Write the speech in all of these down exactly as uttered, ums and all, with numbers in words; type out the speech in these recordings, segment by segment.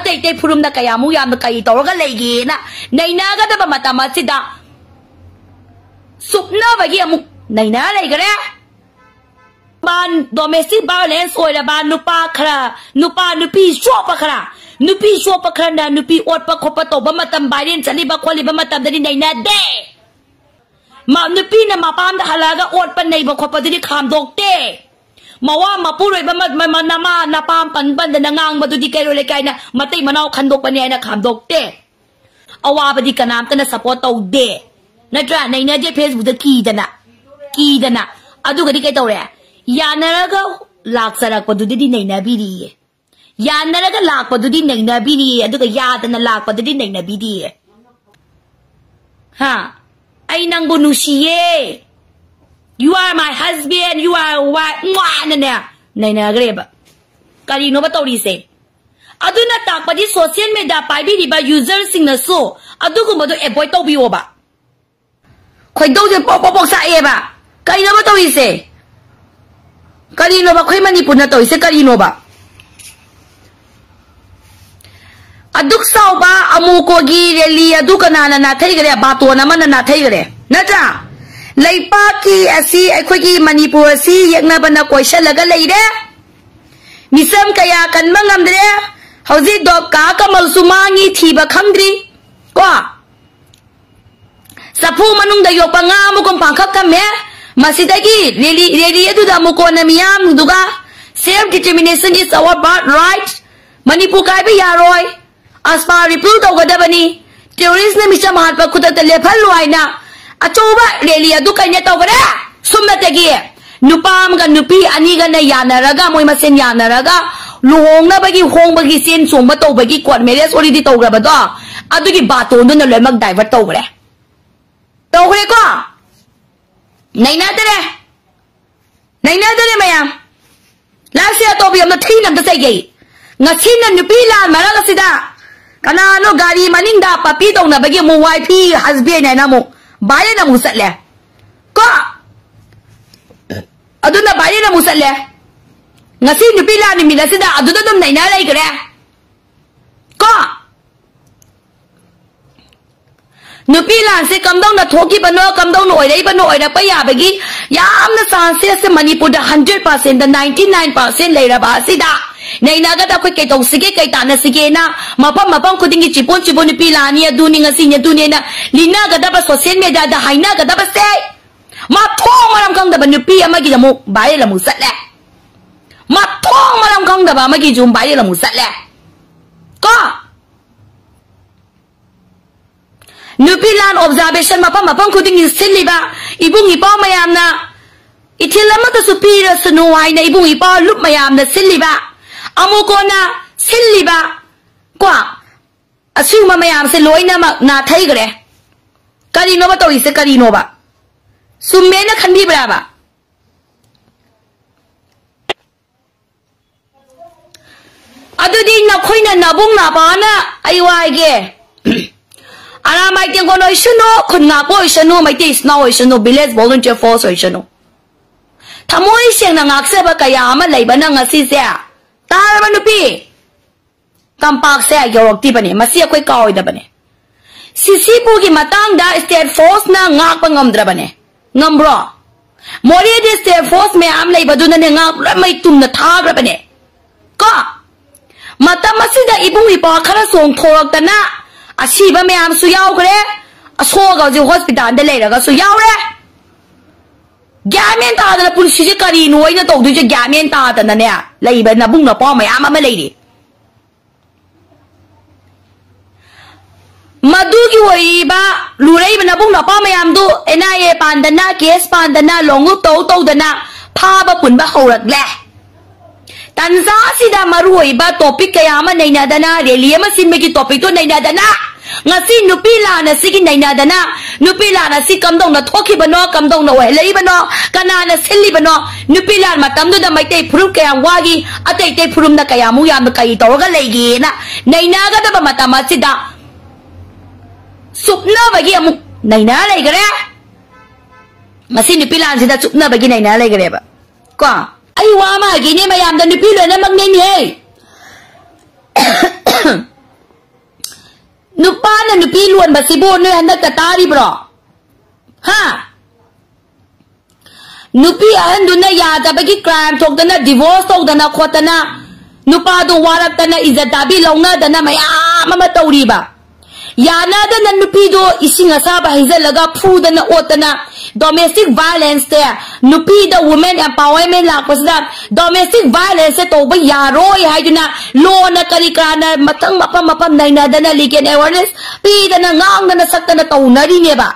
ꯇꯩ ꯇꯩ ꯐꯨꯔꯨꯝꯗ ꯀꯌꯥꯃꯨꯛ ꯌꯥꯝꯅ ꯀꯔꯤ ꯇꯧꯔꯒ ꯂꯩꯒꯦꯅ ꯅꯩꯅꯒꯗꯕ ꯃꯇꯝ ꯑꯁꯤꯗ ꯁꯨꯞꯅꯕꯒꯤ ꯑꯃꯨꯛ ꯅꯩꯅ ꯂꯩꯈꯔꯦ꯫ ꯅꯨꯄꯥ, domestic violence ꯑꯣꯏꯔꯕ ꯅꯨꯄꯥ ꯈꯔ, ꯅꯨꯄꯥ ꯅꯨꯄꯤ ꯆꯣꯞꯄ ꯈꯔ, ꯅꯨꯄꯤ ꯆꯣꯞꯄ ꯈꯔꯅ ꯅꯨꯄꯤ ꯑꯣꯠꯄ ꯈꯣꯠꯄ ꯇꯧꯕ ꯃꯇꯝ, viral ꯆꯠꯂꯤꯕ ꯈꯣꯠꯂꯤꯕ ꯃꯇꯝꯗꯗꯤ ꯅꯩꯅꯗꯦ꯫ ꯃ-, ꯅꯨꯄꯤꯅ ꯃꯄꯥꯝꯗ ꯍꯜꯂꯛꯑꯒ ꯑꯣꯠꯄ ꯅꯩꯕ ꯈꯣꯠꯄꯗꯨꯗꯤ ꯈꯥꯝꯗꯣꯛꯇꯦ꯫ ꯃꯋꯥ ꯃꯄꯨꯔꯣꯏꯕ ꯃ-, ꯃ-, ꯃ-, ꯅꯃꯥ ꯅꯄꯥꯝ ꯄꯟ ꯄꯟꯗꯅ ꯉꯥꯡꯕꯗꯨꯗꯤ ꯀꯩꯔꯣꯏ ꯂꯩꯀꯥꯏꯅ ꯃꯇꯩ ꯃꯅꯥꯎ ꯈꯟꯗꯣꯛꯄꯅꯤ ꯍꯥꯏꯅ ꯈꯥꯝꯗꯣꯛꯇꯦ꯫ ꯑꯋꯥꯕꯗꯤ ꯀꯅꯥꯝꯇꯅ support ꯇꯧꯗꯦ꯫ ꯅꯠꯇ꯭ꯔꯥ? ꯅꯩꯅꯗꯦ Facebookꯇ ꯀꯤꯗꯅ꯫ ꯀꯤꯗꯅ꯫ ꯑꯗꯨꯒꯗꯤ ꯀꯩ ꯇꯧꯔꯦ? ꯌꯥꯅꯔꯒ ꯂꯥꯛꯆꯔꯛꯄꯗꯨꯗꯗꯤ ꯅꯩꯅꯕꯤꯔꯤꯌꯦ꯫ ꯌꯥꯅꯔꯒ ꯂꯥꯛꯄꯗꯨꯗꯤ ꯅꯩꯅꯕꯤꯔꯤꯌꯦ꯫ ꯑꯗꯨꯒ ꯌꯥꯗꯅ ꯂꯥꯛꯄꯗꯨꯗꯤ ꯅꯩꯅꯕꯤꯗꯤꯌꯦ꯫ ꯍꯥ? "ꯑꯩ ꯅꯪꯕꯨ ꯅꯨꯡꯁꯤꯌꯦ꯫ You are my husband, you are wife." ꯃ꯭ꯋꯥꯅꯅꯦ ꯅꯩꯅꯈ꯭ꯔꯦꯕ꯫ ꯀꯔꯤꯅꯣꯕ ꯇꯧꯔꯤꯁꯦ? ꯑꯗꯨꯅ ꯇꯥꯛꯄꯗꯤ social media ꯄꯥꯏꯕꯤꯔꯤꯕ userꯁꯤꯡꯅꯁꯨ ꯑꯗꯨꯒꯨꯝꯕꯗꯣ avoid ꯇꯧꯕꯤꯌꯣꯕ꯫ ꯈꯣꯏꯗꯧꯁꯦ ꯄꯣꯛ ꯄꯣꯛ ꯄꯣꯛ ꯆꯥꯛꯑꯦꯕ꯫ ꯀꯩꯅꯣꯕ ꯇꯧꯔꯤꯁꯦ? ꯀꯔꯤꯅꯣꯕ ꯑꯩꯈꯣꯏ ꯃꯅꯤꯄꯨꯔꯅ ꯇꯧꯔꯤꯁꯦ? ꯀꯔꯤꯅꯣꯕ? ꯑꯗꯨꯛ ꯆꯥꯎꯕ ꯑꯃꯨꯀꯣꯒꯤ rally ꯑꯗꯨ ꯀꯅꯥꯅ ꯅꯥꯊꯩꯈ꯭ꯔꯦ? ꯕꯥꯇꯣꯟ ꯑꯃꯅ ꯅꯥꯊꯩꯈ꯭ꯔꯦ, ꯅꯠꯇ꯭ꯔꯥ? ꯂꯩꯄꯥꯛꯀꯤ ꯑꯁꯤ, ꯑꯩꯈꯣꯏꯒꯤ ꯃꯅꯤꯄꯨꯔ ꯑꯁꯤ ꯌꯦꯛꯅꯕꯅ ꯀꯣꯏꯁꯜꯂꯒ ꯂꯩꯔꯦ꯫ ꯃꯤꯆꯝ ꯀꯌꯥ ꯀꯟꯕ ꯉꯝꯗ꯭ꯔꯦ꯫ ꯍꯧꯖꯤꯛ ꯗꯣꯛ ꯀꯥ ꯀꯃꯜꯁꯨ ꯃꯥꯡꯉꯤ, ꯊꯤꯕ ꯈꯪꯗ꯭ꯔꯤ꯫ ꯀꯣ? ꯆꯐꯨ ꯃꯅꯨꯡꯗ ꯌꯣꯛꯄ ꯉꯥ ꯑꯃꯒꯨꯝ ꯄꯥꯡꯈꯛ ꯊꯝꯃꯦ꯫ ꯃꯁꯤꯗꯒꯤ rally, rally ꯑꯗꯨꯗ ꯑꯃꯨꯛ ꯀꯣꯟꯅ ꯃꯤꯌꯥꯝꯗꯨꯒ "Self determination is our birthright", "Manipur ꯀꯥꯏꯕ ꯌꯥꯔꯣꯏ", "ꯑꯁꯄꯥ repeal ꯇꯧꯒꯗꯕꯅꯤ", "Terroristꯅ ꯃꯤꯆꯝ ꯍꯥꯠꯄ ꯈꯨꯗꯛꯇ ꯂꯦꯞꯍꯜꯂꯨ" ꯍꯥꯏꯅ ꯑꯆꯧꯕ rally ꯑꯗꯨ ꯀꯩꯅ ꯇꯧꯈꯔꯦ꯫ ꯁꯨꯝꯅꯇꯒꯤ ꯅꯨꯄꯥ ꯑꯃꯒ ꯅꯨꯄꯤ ꯑꯅꯤꯒꯅ ꯌꯥꯅꯔꯒ, ꯃꯣꯏ ꯃꯁꯦꯟ ꯌꯥꯅꯔꯒ ꯂꯨꯍꯣꯡꯅꯕꯒꯤ, ꯍꯣꯡꯕꯒꯤ, ꯆꯦꯟ ꯆꯣꯡꯕ ꯇꯧꯕꯒꯤ court marriage already ꯇꯧꯈ꯭ꯔꯕꯗꯣ, ꯑꯗꯨꯒꯤ ꯕꯥꯇꯣꯟꯗꯨꯅ ꯂꯣꯏꯅꯃꯛ divert ꯇꯧꯈ꯭ꯔꯦ꯫ ꯇꯧꯈ꯭ꯔꯦꯀꯣ? ꯅꯩꯅꯗꯔꯦ꯫ ꯅꯩꯅꯗꯔꯦ ꯃꯌꯥꯝ꯫ Live share ꯇꯧꯕꯤ ꯑꯝꯇ ꯊꯤꯅ ꯑꯝꯇ ꯆꯩꯒꯦ꯫ ꯉꯁꯤꯅ ꯅꯨꯄꯤ ꯂꯥꯟ ꯃꯔꯛ ꯑꯁꯤꯗ ꯀꯅꯥꯅꯣ ꯒꯥꯔꯤ ꯃꯅꯤꯡꯗ ꯄꯥꯄꯤ ꯇꯧꯅꯕꯒꯤ ꯑꯃꯨꯛ wifey husband ꯍꯥꯏꯅ ꯑꯃꯨꯛ viral ꯑꯃꯨꯛ ꯆꯠꯂꯦ꯫ ꯀꯣ? ꯑꯗꯨꯅ viral ꯑꯃꯨꯛ ꯆꯠꯂꯦ꯫ ꯉꯁꯤ ꯅꯨꯄꯤ ꯂꯥꯟ ꯅꯨꯃꯤꯠ ꯑꯁꯤꯗ ꯑꯗꯨꯗ ꯑꯗꯨꯝ ꯅꯩꯅ ꯂꯩꯈ꯭ꯔꯦ꯫ ꯅꯨꯄꯤ ꯂꯥꯟꯁꯦ ꯀꯝꯗꯧꯅ ꯊꯣꯛꯈꯤꯕꯅꯣ, ꯀꯝꯗꯧꯅ ꯑꯣꯏꯔꯛꯏꯕꯅꯣ, ꯑꯣꯏꯔꯛꯄ ꯌꯥꯕꯒꯤ ꯌꯥꯝꯅ ꯆꯥꯟꯁꯦꯁꯁꯦ ꯃꯅꯤꯄꯨꯔꯗ ꯍꯟꯗ꯭ꯔꯦꯠ ꯄꯥꯔꯁꯦꯟꯗ ꯅꯥꯏꯟꯇꯤ ꯅꯥꯏꯟ ꯄꯥꯔꯁꯦꯟ ꯂꯩꯔꯕ ꯑꯁꯤꯗ ꯅꯩꯅꯒꯗ ꯑꯩꯈꯣꯏ ꯀꯩ ꯇꯧꯁꯤꯒꯦ, ꯀꯩ ꯇꯥꯟꯅꯁꯤꯒꯦꯅ ꯃꯐꯝ ꯃꯐꯝ ꯈꯨꯗꯤꯡꯒꯤ ꯆꯤꯄꯣꯟ ꯆꯤꯄꯣꯟ ꯅꯨꯄꯤ ꯂꯥꯟꯅꯤ, ꯑꯗꯨꯅꯤ, ꯉꯁꯤꯅꯤ, ꯑꯗꯨꯅꯦꯅ ꯂꯤꯅꯒꯗꯕ, ꯁꯣꯁꯤꯌꯦꯜ ꯃꯦꯗꯤꯌꯥꯗ ꯍꯥꯏꯅꯒꯗꯕꯁꯦ ꯃꯊꯣꯡ ꯃꯔꯝ ꯈꯪꯗꯕ ꯅꯨꯄꯤ ꯑꯃꯒꯤꯗ ꯑꯃꯨꯛ ꯚꯥꯏꯔꯦꯜ ꯑꯃꯨꯛ ꯆꯠꯂꯦ꯫ ꯃꯊꯣꯡ ꯃꯔꯝ ꯈꯪꯗꯕ ꯑꯃꯒꯤꯁꯨ ꯚꯥꯏꯔꯦꯜ ꯑꯃꯨꯛ ꯆꯠꯂꯦ꯫ ꯀꯣ? ꯅꯨꯄꯤ ꯂꯥꯟ ꯑꯣꯕꯖꯥꯔꯕꯦꯁꯟ ꯃꯐꯝ ꯃꯐꯝ ꯈꯨꯗꯤꯡꯒꯤ ꯁꯤꯜꯂꯤꯕ ꯏꯕꯨꯡ ꯏꯄꯥ ꯃꯌꯥꯝꯅ ꯏꯊꯤꯜ ꯑꯃꯠꯇꯁꯨ ꯄꯤꯔꯁꯅꯨ ꯍꯥꯏꯅ ꯏꯕꯨꯡ ꯏꯄꯥ ꯂꯨꯞ ꯃꯌꯥꯝꯅ ꯁꯤꯜꯂꯤꯕ, ꯑꯃꯨꯛ ꯀꯣꯟꯅ ꯁꯤꯜꯂꯤꯕ, ꯀꯣ, ꯑꯁꯤꯒꯨꯝꯕ ꯃꯌꯥꯝꯁꯦ ꯂꯣꯏꯅꯃꯛ ꯅꯥꯊꯩꯈ꯭ꯔꯦ꯫ ꯀꯔꯤꯅꯣꯕ ꯇꯧꯔꯤꯁꯦ? ꯀꯔꯤꯅꯣꯕ? ꯆꯨꯝꯃꯦꯅ ꯈꯟꯕꯤꯕ꯭ꯔꯥꯕ? ꯑꯗꯨꯗꯤ ꯅꯈꯣꯏꯅ ꯅꯕꯨꯡ ꯅꯄꯥꯅ, ꯑꯩ ꯋꯥꯏꯒꯦ, ꯑꯔꯥꯃꯥꯏ ꯇꯦꯡꯒꯣꯟ ꯑꯣꯏꯁꯅꯨ, ꯈꯨꯟ ꯉꯥꯛꯄ ꯑꯣꯏꯁꯅꯨ, ꯃꯩꯇꯩ ꯏꯆꯤꯟ ꯏꯅꯥꯎ ꯑꯣꯏꯁꯅꯨ, ꯚꯤꯂꯦꯖ ꯚꯣꯂꯨꯟꯇꯤꯌꯔ ꯐꯣꯔꯁ ꯑꯣꯏꯁꯅꯨ, ꯊꯃꯣꯏ ꯁꯦꯡꯅ ꯉꯥꯛꯆꯕ ꯀꯌꯥ ꯑꯃ ꯂꯩꯕꯅ ꯉꯁꯤꯁꯦ, ꯇꯥꯔꯕ ꯅꯨꯄꯤ? ꯇꯝꯄꯥꯛꯁꯦ ꯌꯧꯔꯛꯇ꯭ꯔꯤꯕꯅꯦ꯫ ꯃꯁꯤ ꯑꯩꯈꯣꯏ ꯀꯥꯎꯔꯣꯏꯗꯕꯅꯦ꯫ ꯁꯤꯁꯤꯄꯨꯔꯒꯤ ꯃꯇꯥꯡꯗ ꯁ꯭ꯇꯦꯠ ꯐꯣꯔꯁꯅ ꯉꯥꯛꯄ ꯉꯝꯗ꯭ꯔꯕꯅꯦ꯫ ꯉꯝꯕ꯭ꯔꯣ? ꯃꯣꯔꯦꯗꯤ ꯁ꯭ꯇꯦꯠ ꯐꯣꯔꯁ ꯃꯌꯥꯝ ꯂꯩꯕꯗꯨꯅꯅꯦ ꯉꯥꯛ ꯂꯣꯏ ꯃꯩ ꯇꯨꯝꯅ ꯊꯥꯈ꯭ꯔꯕꯅꯦ꯫ ꯀꯣ? ꯃꯇꯝ ꯑꯁꯤꯗ ꯏꯕꯨꯡ ꯏꯄ꯭ꯋꯥ ꯈꯔ ꯆꯣꯡꯊꯣꯔꯛꯇꯅ ꯑꯁꯤꯕ ꯃꯌꯥꯝꯁꯨ ꯌꯥꯎꯈ꯭ꯔꯦ, ꯑꯁꯣꯛꯑꯒ ꯍꯧꯖꯤꯛ ꯍꯣꯁꯄꯤꯇꯥꯜꯗ ꯂꯩꯔꯒꯁꯨ ꯌꯥꯎꯔꯦ꯫ ꯒ꯭ꯌꯥꯟ ꯃꯦꯟ ꯇꯥꯗꯅ ꯄꯨꯟꯁꯤꯁꯦ ꯀꯔꯤꯅꯣ ꯑꯩꯅ ꯇꯧꯗꯣꯏꯁꯦ ꯒ꯭ꯌꯥꯟ ꯃꯦꯟ ꯇꯥꯗꯅꯅꯦ ꯂꯩꯕ ꯅꯕꯨꯡ ꯅꯄ꯭ꯋꯥ ꯃꯌꯥꯝ ꯑꯃ ꯂꯩꯔꯤ꯫ ꯃꯗꯨꯒꯤ ꯑꯣꯏꯔꯤꯕ ꯂꯨꯔꯛꯏꯕ ꯅꯕꯨꯡ ꯅꯄ꯭ꯋꯥ ꯃꯌꯥꯝꯗꯨ ꯑꯦꯟ ꯑꯥꯏ ꯑꯦ ꯄꯥꯟꯗꯅ, ꯀꯦꯁ ꯄꯥꯟꯗꯅ, ꯂꯣꯡꯎꯞ ꯇꯧ ꯇꯧꯗꯅ ꯐꯥꯕ ꯄꯨꯟꯕ ꯍꯧꯔꯛꯂꯦ꯫ ꯇꯟꯖꯥ ꯑꯁꯤꯗ ꯃꯔꯨꯑꯣꯏꯕ ꯇꯣꯄꯤꯛ ꯀꯌꯥ ꯑꯃ ꯅꯩꯅꯗꯅ, ꯔꯦꯂꯤ ꯑꯃ ꯁꯤꯟꯕꯒꯤ ꯇꯣꯄꯤꯛꯇꯨ ꯅꯩꯅꯗꯅ, ꯉꯁꯤ ꯅꯨꯄꯤ ꯂꯥꯟ ꯑꯁꯤꯒꯤ ꯅꯩꯅꯗꯅ, ꯅꯨꯄꯤ ꯂꯥꯟ ꯑꯁꯤ ꯀꯝꯗꯧꯅ ꯊꯣꯛꯈꯤꯕꯅꯣ, ꯀꯝꯗꯧꯅ ꯑꯣꯏꯍꯜꯂꯛꯏꯕꯅꯣ, ꯀꯅꯥꯅ ꯁꯤꯜꯂꯤꯕꯅꯣ, ꯅꯨꯄꯤ ꯂꯥꯟ ꯃꯇꯝꯗꯨꯗ ꯃꯩꯇꯩ ꯐꯨꯔꯨꯞ ꯀꯌꯥꯝ ꯋꯥꯈꯤ, ꯑꯇꯩ ꯑꯇꯩ ꯐꯨꯔꯨꯞꯅ ꯀꯌꯥꯃꯨꯛ ꯌꯥꯝꯅ ꯀꯔꯤ ꯇꯧꯔꯒ ꯂꯩꯒꯦꯅ ꯅꯩꯅꯒꯗꯕ ꯃꯇꯝ ꯑꯁꯤꯗ ꯆꯨꯞꯅꯕꯒꯤ ꯑꯃꯨꯛ ꯅꯩꯅ ꯂꯩꯈꯔꯦ꯫ ꯃꯁꯤ ꯅꯨꯄꯤ ꯂꯥꯟꯁꯤꯗ ꯆꯨꯞꯅꯕꯒꯤ ꯅꯩꯅ ꯂꯩꯈꯔꯦꯕ꯫ ꯀꯣ? ꯑꯩ ꯋꯥ ꯑꯃ ꯍꯥꯏꯒꯦꯅꯦ ꯃꯌꯥꯝꯗ, ꯅꯨꯄꯤ ꯂꯣꯏꯅꯃꯛꯅꯦꯅꯦꯍꯦ꯫ ꯅꯨꯄꯥꯅ ꯅꯨꯄꯤ ꯂꯣꯟꯕꯁꯤꯕꯨ ꯅꯣꯏ ꯍꯟꯗꯛꯇ ꯇꯥꯔꯤꯕ꯭ꯔꯣ? ꯍꯥ? ꯅꯨꯄꯤ ꯑꯍꯟꯗꯨꯅ ꯌꯥꯗꯕꯒꯤ crime ꯊꯣꯛꯇꯅ, divorce ꯇꯧꯗꯅ ꯈꯣꯠꯇꯅ, ꯅꯨꯄꯥꯗꯣ ꯋꯥꯔꯛꯇꯅ, ꯏꯖꯠ ꯇꯥꯕꯤ ꯂꯧꯅꯗꯅ ꯃꯌꯥꯝ ꯑꯃ ꯇꯧꯔꯤꯕ꯫ ꯌꯥꯅꯗꯅ ꯅꯨꯄꯤꯗꯣ ꯏꯁꯤꯡ ꯑꯁꯥꯕ ꯍꯩꯖꯤꯜꯂꯒ ꯐꯨꯗꯅ ꯑꯣꯠꯇꯅ, domestic violence ꯁꯦ, ꯅꯨꯄꯤꯗ women empowerment ꯂꯥꯛꯄꯁꯤꯗ domestic violence ꯁꯦ ꯇꯧꯕ ꯌꯥꯔꯣꯏ ꯍꯥꯏꯗꯨꯅ ꯂꯣꯅ ꯀꯔꯤ ꯀꯔꯥꯅ ꯃꯊꯪ ꯃꯐꯝ ꯃꯐꯝ ꯅꯩꯅꯗꯅ legal awareness ꯄꯤꯗꯅ ꯉꯥꯡꯗꯅ ꯁꯛꯇꯅ ꯇꯧꯅꯔꯤꯅꯦꯕ꯫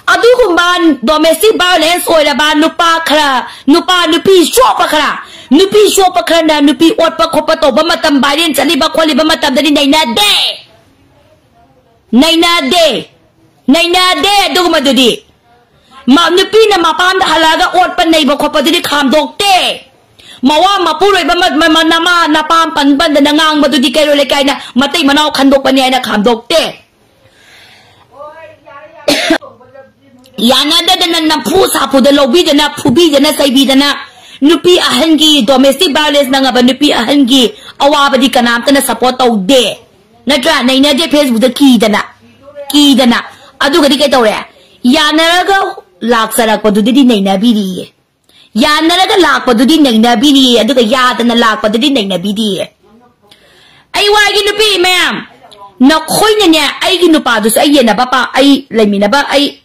ꯑꯗꯨꯒꯨꯝꯕ domestic violence ꯑꯣꯏꯔꯕ ꯅꯨꯄꯥ ꯈꯔ, ꯅꯨꯄꯥ ꯅꯨꯄꯤ ꯆꯣꯞꯄ ꯈꯔ, ꯅꯨꯄꯤ ꯆꯣꯞꯄ ꯈꯔꯅ ꯅꯨꯄꯤ ꯑꯣꯠꯄ ꯈꯣꯠꯄ ꯇꯧꯕ ꯃꯇꯝ, viral ꯆꯠꯂꯤꯕ ꯈꯣꯠꯂꯤꯕ ꯃꯇꯝꯗꯗꯤ ꯅꯩꯅꯗꯦ꯫ ꯅꯩꯅꯗꯦ꯫ ꯅꯩꯅꯗꯦ ꯑꯗꯨꯒꯨꯝꯕꯗꯨꯗꯤ꯫ ꯃ-, ꯅꯨꯄꯤꯅ ꯃꯄꯥꯝꯗ ꯍꯜꯂꯛꯑꯒ ꯑꯣꯠꯄ ꯅꯩꯕ ꯈꯣꯠꯄꯗꯨꯗꯤ ꯈꯥꯝꯗꯣꯛꯇꯦ꯫ ꯃꯋꯥ ꯃꯄꯨꯔꯣꯏꯕ ꯃ-, ꯃ-, ꯃ-, ꯅꯃꯥ ꯅꯄꯥꯝ ꯄꯟ ꯄꯟꯗꯅ ꯉꯥꯡꯕꯗꯨꯗꯤ ꯀꯩꯔꯣꯜ ꯂꯩꯀꯥꯏꯅ ꯃꯇꯩ ꯃꯅꯥꯎ ꯈꯟꯗꯣꯛꯄꯅꯤ ꯍꯥꯏꯅ ꯈꯥꯝꯗꯣꯛꯇꯦ꯫ ꯌꯥꯅꯗꯗꯅ ꯅꯝꯐꯨ ꯁꯥꯐꯨꯗ ꯂꯧꯕꯤꯗꯅ, ꯐꯨꯕꯤꯗꯅ, ꯆꯩꯕꯤꯗꯅ, ꯅꯨꯄꯤ ꯑꯍꯟꯒꯤ domestic violence ꯅꯪꯉꯕ ꯅꯨꯄꯤ ꯑꯍꯟꯒꯤ ꯑꯋꯥꯕꯗꯤ ꯀꯅꯥꯝꯇꯅ support ꯇꯧꯗꯦ꯫ ꯅꯠꯇ꯭ꯔꯥ? ꯅꯩꯅꯗꯦ Facebook ꯇ ꯀꯤꯗꯅ, ꯀꯤꯗꯅ꯫ ꯑꯗꯨꯒꯗꯤ ꯀꯩ ꯇꯧꯔꯦ? ꯌꯥꯅꯔꯒ ꯂꯥꯛꯆꯔꯛꯄꯗꯨꯗꯤ ꯅꯩꯅꯕꯤꯔꯤꯌꯦ꯫ ꯌꯥꯅꯔꯒ ꯂꯥꯛꯄꯗꯨꯗꯤ ꯅꯩꯅꯕꯤꯔꯤꯌꯦ, ꯑꯗꯨꯒ ꯌꯥꯗꯅ ꯂꯥꯛꯄꯗꯨꯗꯤ ꯅꯩꯅꯕꯤꯗꯤꯌꯦ꯫ ꯑꯩ ꯋꯥꯒꯤ ꯅꯨꯄꯤ ꯃꯌꯥꯝ, ꯅꯈꯣꯏꯅꯅꯦ, ꯑꯩꯒꯤ ꯅꯨꯄꯥꯗꯨꯁꯨ ꯑꯩ ꯌꯦꯟꯅꯕ ꯄꯥ-, ꯑꯩ ꯂꯩꯃꯤꯟꯅꯕ, ꯑꯏ